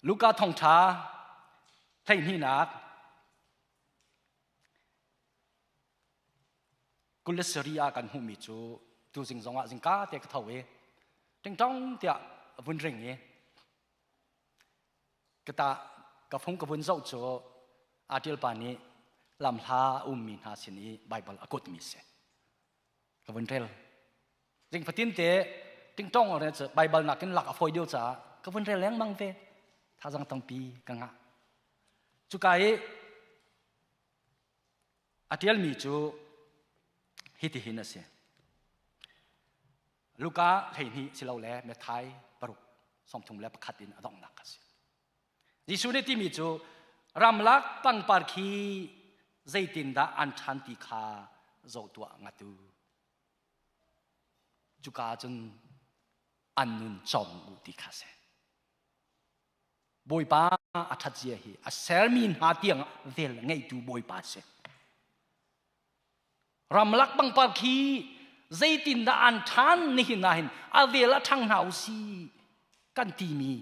Luka thawngṭha hleihnihnak 27 ah kan hmuhmi cu tuzing zongah zingka te ka tho i ṭingṭong tiah vun ring i Ka ta ka fung ka vun zoh cu aa pa nih lamhla a ummi hna sin i Baibal a kutmi si. Ka vun rel. Zing fatin te tingtong re cu Baibal nakin lak a fawi deuh caah ka vun rel lengmang ve. Thazang tampi ka ngah. Cuka i a ṭialmi cu hitihin a si. Luka 12 silole Matthai paruk 31 in a donghnak a si. Jesuh nih timi cu ramlak pangpar khi zeitindah an ṭhan ti kha zoh tuah ngatu. Cuka cun An nun cawng u ti kha si. Bawipa a ṭhat zia hi a sermi hna tiang vel ngeitu Bawipa si. Ramlak pangpar khi zeitindah an ṭhan nihin ah hin a vel a ṭhang hna u si kan timi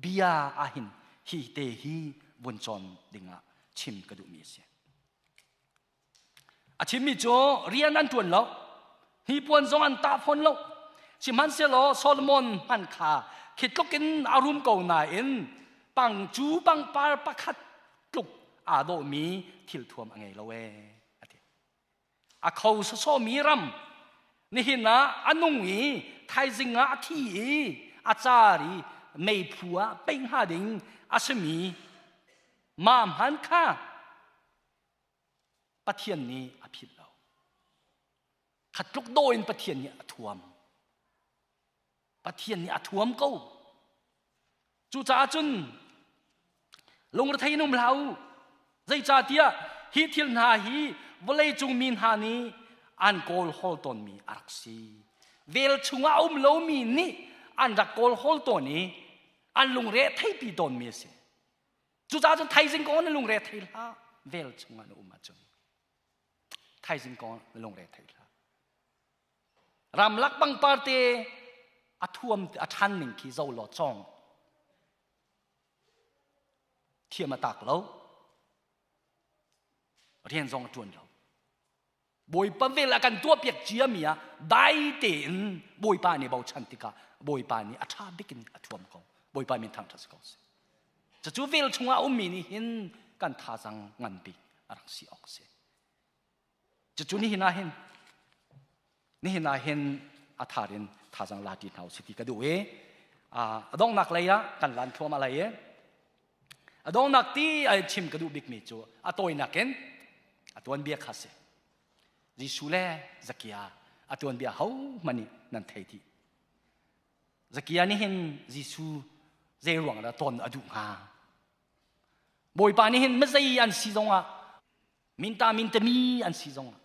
bia ah hin hi te hi vun cawn dingah chim ka duhmi a si. A chimmi cu rian an ṭuan lo, hnipuan zong an tah fawn lo. Sihmanhsehlaw Solomon hman kha khi tluk in a rum ko nain pang cu pangpar pakhat tluk aa dawhmi thilthuam a ngei lo ee a ti. A kho sawsawmi ram nihin ah a nung i thaizing ah a thi i a car i meiphu ah pei hnga ding a simi mah hman kha Pathian nih a philh lo. Khat tluk daw in Pathian nih a thuam. Pathian nih a thuam ko. Cucaah cun lungrethei in um hlah u. Zeicahtiah hi thil hna hi vawleicung mi hna nih an kawl hawl tawnmi a rak si. Vel chungah a um lomi nih an rak kawl hawl tawn i an lungre theipi tawnmi a si. Cucaah cun thaizing kong na lungre thei hlah. Vel chungah na um ahcun thaizing kong na lungre thei hlah. Ramlak pangpar te a thuam a ṭhan ning khi zo law cawng. Thiam a tak lo. Rian zong a ṭuan lo. Bawipa vel a kan tuahpiak ciami ah dai tein Bawipa nih bochan tikah Bawipa nih a ṭha bik in a thuam ko. Bawipa min thangṭhat si ko seh. Cucu vel chungah a ummi nih hin kan thazang ngan bik a rak si awk si. Cucu nihin ah hin nihin ah hin a thar in thazang la ti hna usih ti ka duh i a donghnak lei ah kan lan thluahmah lai i A donghnak ti ai chim ka duh bikmi cu a tawinak in a tuanbia kha si. Jesuh le Zakia a tuanbia ho hmanh nih nan thei dih. Zakia nih hin Jesuh zei ruang dah ton a duh hnga? Bawipa nih hin mizei an si zongah minta mintami an si zongah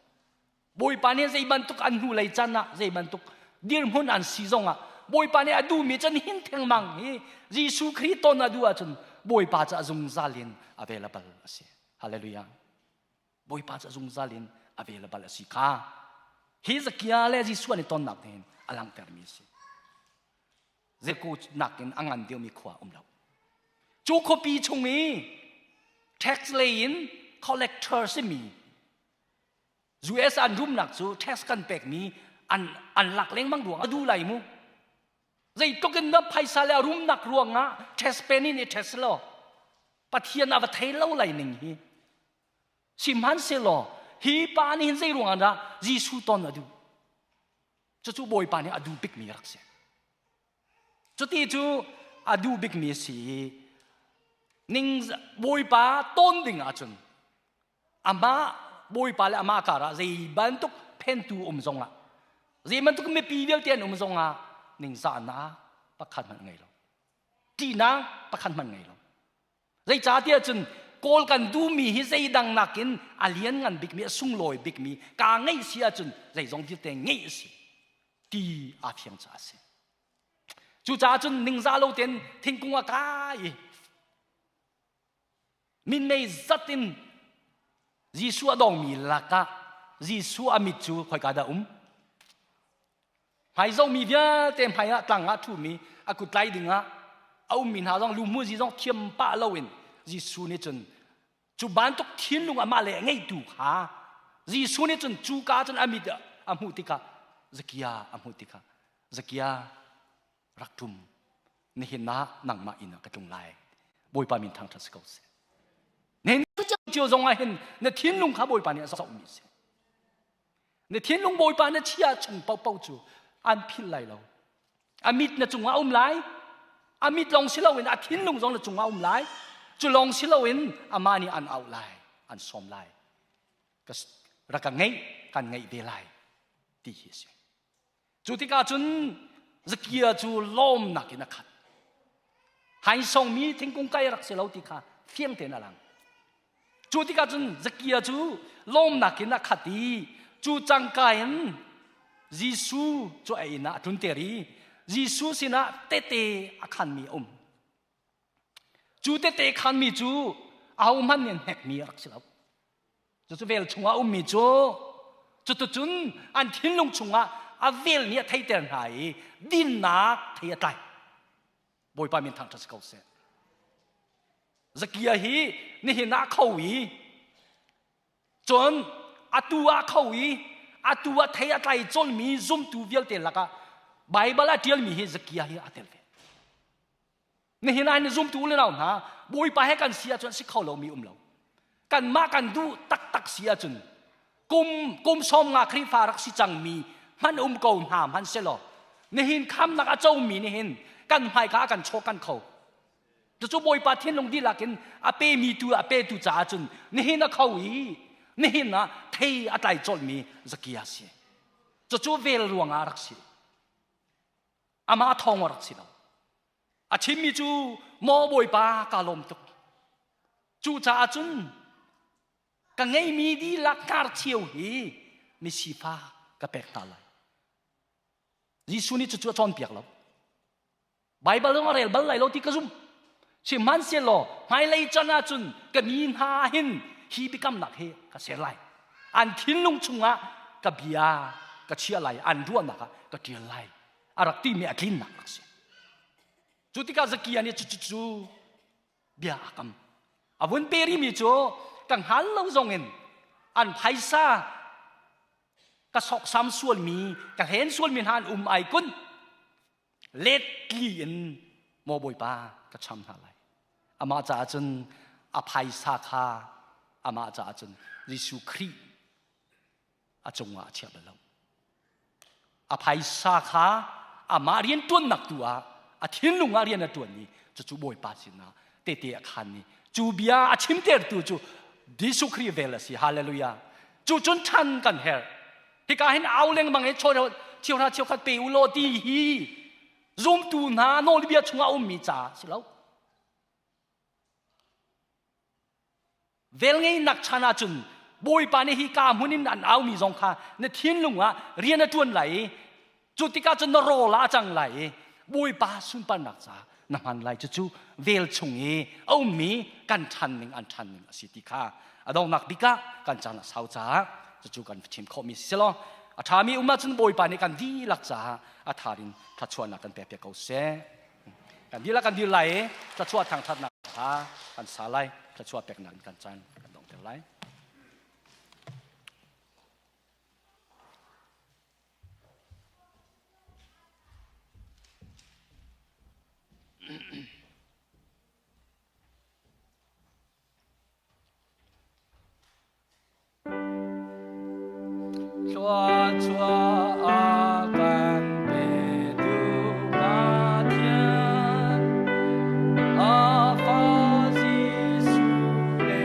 Bawipa nih zei bantuk an hnu lei can ah zei bantuk dirhmun an si zongah Bawipa nih a duhmi cun hin thengmang hi Jesuh Khrih ton a duh ahcun Bawipa cu a zungzal in available a si. Hallelujah. Bawipa cu a zungzal in available a si kha hi Zakia le Jesuh an i tonnak hin a langhtermi a si. Zeku nakin a ngan deuhmi khua um lo. Cu khuapi chung i tax lei in collector simi US an rumnak cu tax kan pekmi an an lak lengmang ruang a duh lai mu. Zeitluk in na phaisa le a rumnak ruangah tax pen in i tax lo. Pathian a va thei lo lai ning hi. Sihmanhsehlaw hi pa nih hin zei ruangah dah Jesuh ton a duh? Cucu Bawipa nih a duh bikmi rak si. Cuti cu a duh bikmi si i ning Bawipa ton ding ahcun amah Bawipa le amah karah zei bantuk phentu um zongah zei bantuk mipi vialte an um zongah ningzahnak pakhat hmanh ngei lo ṭihnak pakhat hmanh ngei lo Zeicahtiah cun Kawl kan duhmi hi zeidang nakin a lianngan bikmi, a sunglawi bikmi kaa ngeih si ahcun zeizong vialte ngeih a si ti aa fiang caah a si. Cucaah cun ningzah lo tein thingkung a kai i minmei zat in Jesuh a dongmi lakah Jesuh a mit cu khoika dah um? Hmaizomi vialte hmai ah tlang ah ṭhumi a kut tlai dingah a ummi hna zong luhmuhzi zong thiam pah loin Jesuh nih cun cu bantuk thinlung amah le a ngeitu kha Jesuh nih cun cu ka cun a mit a hmuh tikah Zakia a hmuh tikah Zakia rak ṭum nihin ah nangmah inn ah ka tlung lai Bawipa min thangṭhat si ko seh Nen cio zong ah hin na thinlung kha Bawipa nih a zohmi a si Na thinlung Bawipa na chia chung paohpaoh cu an philh lai lo. A mit na cungah um lai. A mit lawng si loin a thinlung zong na cungah um lai. Cu lawng si loin amah nih an auh lai, an sawm lai. Ka rak ka ngeih, kan ngeih ve lai ti hi a si. Cu tikah cun Zakia cu lawmnak in a khat. Haisongmi thingkung kai rak si lo ti kha fiang tein a lang. Cu tikah cun Zakia cu lawmnak in a khat i cu cangka in Jesuh cu a inn ah a tlunter i Jesuh sinah tete a khanmi a um. Cu tete khanmi cu ahohmanh nih hnekmi a rak si lo. Cucu vel chungah ummi cu cutucun an thinlung chungah a vel nih a theiter hna i dinnak thei a tlai. Bawipa min thangṭhat si ko seh. Zakia hi nihin ah kho i cun atu ah kho i atu ah thei a tlai colmi zumtu vialte lakah Baibal a ṭialmi hi Zakia hi a tel ve. Nihin ah ni zumtu le nau hna Bawipa he kan si ahcun si kho lomi um lo. Kanmah kan duh taktak si ahcun kum kum sawm nga Khrihfa rak si cangmi hman um ko hna hman selaw nihin khamnak a comi nihin kan hmaika a kan chaw kan kho. Cucu Bawipa thinlung dihlak in a pemi tu a petu caah cun nihin a kho i nihin ah thei a tlai colhmi Zakia si. Cucu vel ruangah rak si. Amah thawng a rak si lo. A chimmi cu maw Bawipa ka lawm tuk. Cucaah cun ka ngeimi dihlak hnarcheu hi misifa ka pek hna lai. Jesuh nih cucu a cawnpiak lo. Baibal zong a rel bal lai lo ti ka zumh. Sihmanhsehlaw hmailei chan ahcun ka mi hna hin hi biakamnak hi ka ser lai. An thinlung chungah ka bia ka chiah lai, an ruahnak ah ka ṭial lai. A rak timi a tlinnak rak si. Cu tikah Zakia nih cucu bia a kam. A vun pe rihmi cu ka hngal lo zongin an phaisa ka sawksam sualmi, ka hlen sualmi hna an um ai kun. Let tli in maw Bawipa ka cham hna lai. Amah caah cun a phaisa kha amah caah cun Jesuh Khrih a cungah a chia bal lo. A phaisa kha amah rian ṭuannak tu ah a thinlung ah rian a ṭuan i cucu Bawipa sinah tete a khan i cu bia a chimtertu cu Jesuh Khrih vel a si. Hallelujah. Cu cun ṭhan kan herh. Hika hin au lengmang i cheuhra cheukhat pe u law ti hi zumtu hna nawlbia chungah ummi ca si lo. Velngeihnak chan ahcun Bawipa nih hi ka hmun in an aumi zong kha na thinlung ah rian a ṭuan lai i cu tikah cun na rawl ah a cang lai i Bawipa sunparnak caah na hman lai cucu vel chung i a ummi kan ṭhan ning an ṭhan ning a si ti kha a donghnak bik ah kan caan a sau caah cucu kan chim khawhmi si law a ṭhami um ahcun Bawipa nih kan dihlak caah a thar in thluachuahnak kan pek piak ko seh. Kan dihlak kan dir lai i thluachuah thangṭhatnak kha kan sa lai thluachuah peknak in kan caan kan donghter lai. Thluachuah a kan petu Pathian, a Fa Jesuh le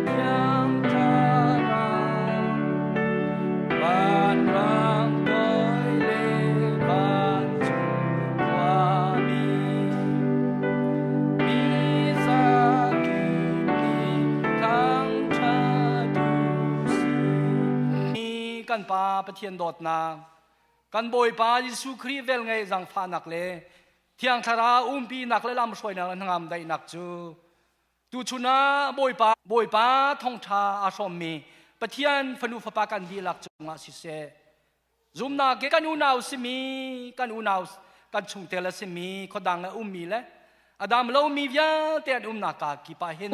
Thiang Thlarau, vanrang toi le vancung khuami, mi zakip nih thangṭhat u sih. Kan Pa Pathian dawtnak, kan Bawipa Jesuh Khrih velngeih zaangfahnak le Thiang Thlarau umpinak le lamhruainak le hnangam daihnak cu tuchun ah Bawipa Bawipa thawngṭha aa hrawmmi Pathian fanu fapa kan dihlak cungah siseh Zumnak ke kan unau simi kan unau kan chungtel a simi khuadang a ummi le a dam lomi vialte an umnak ka kip ah hin.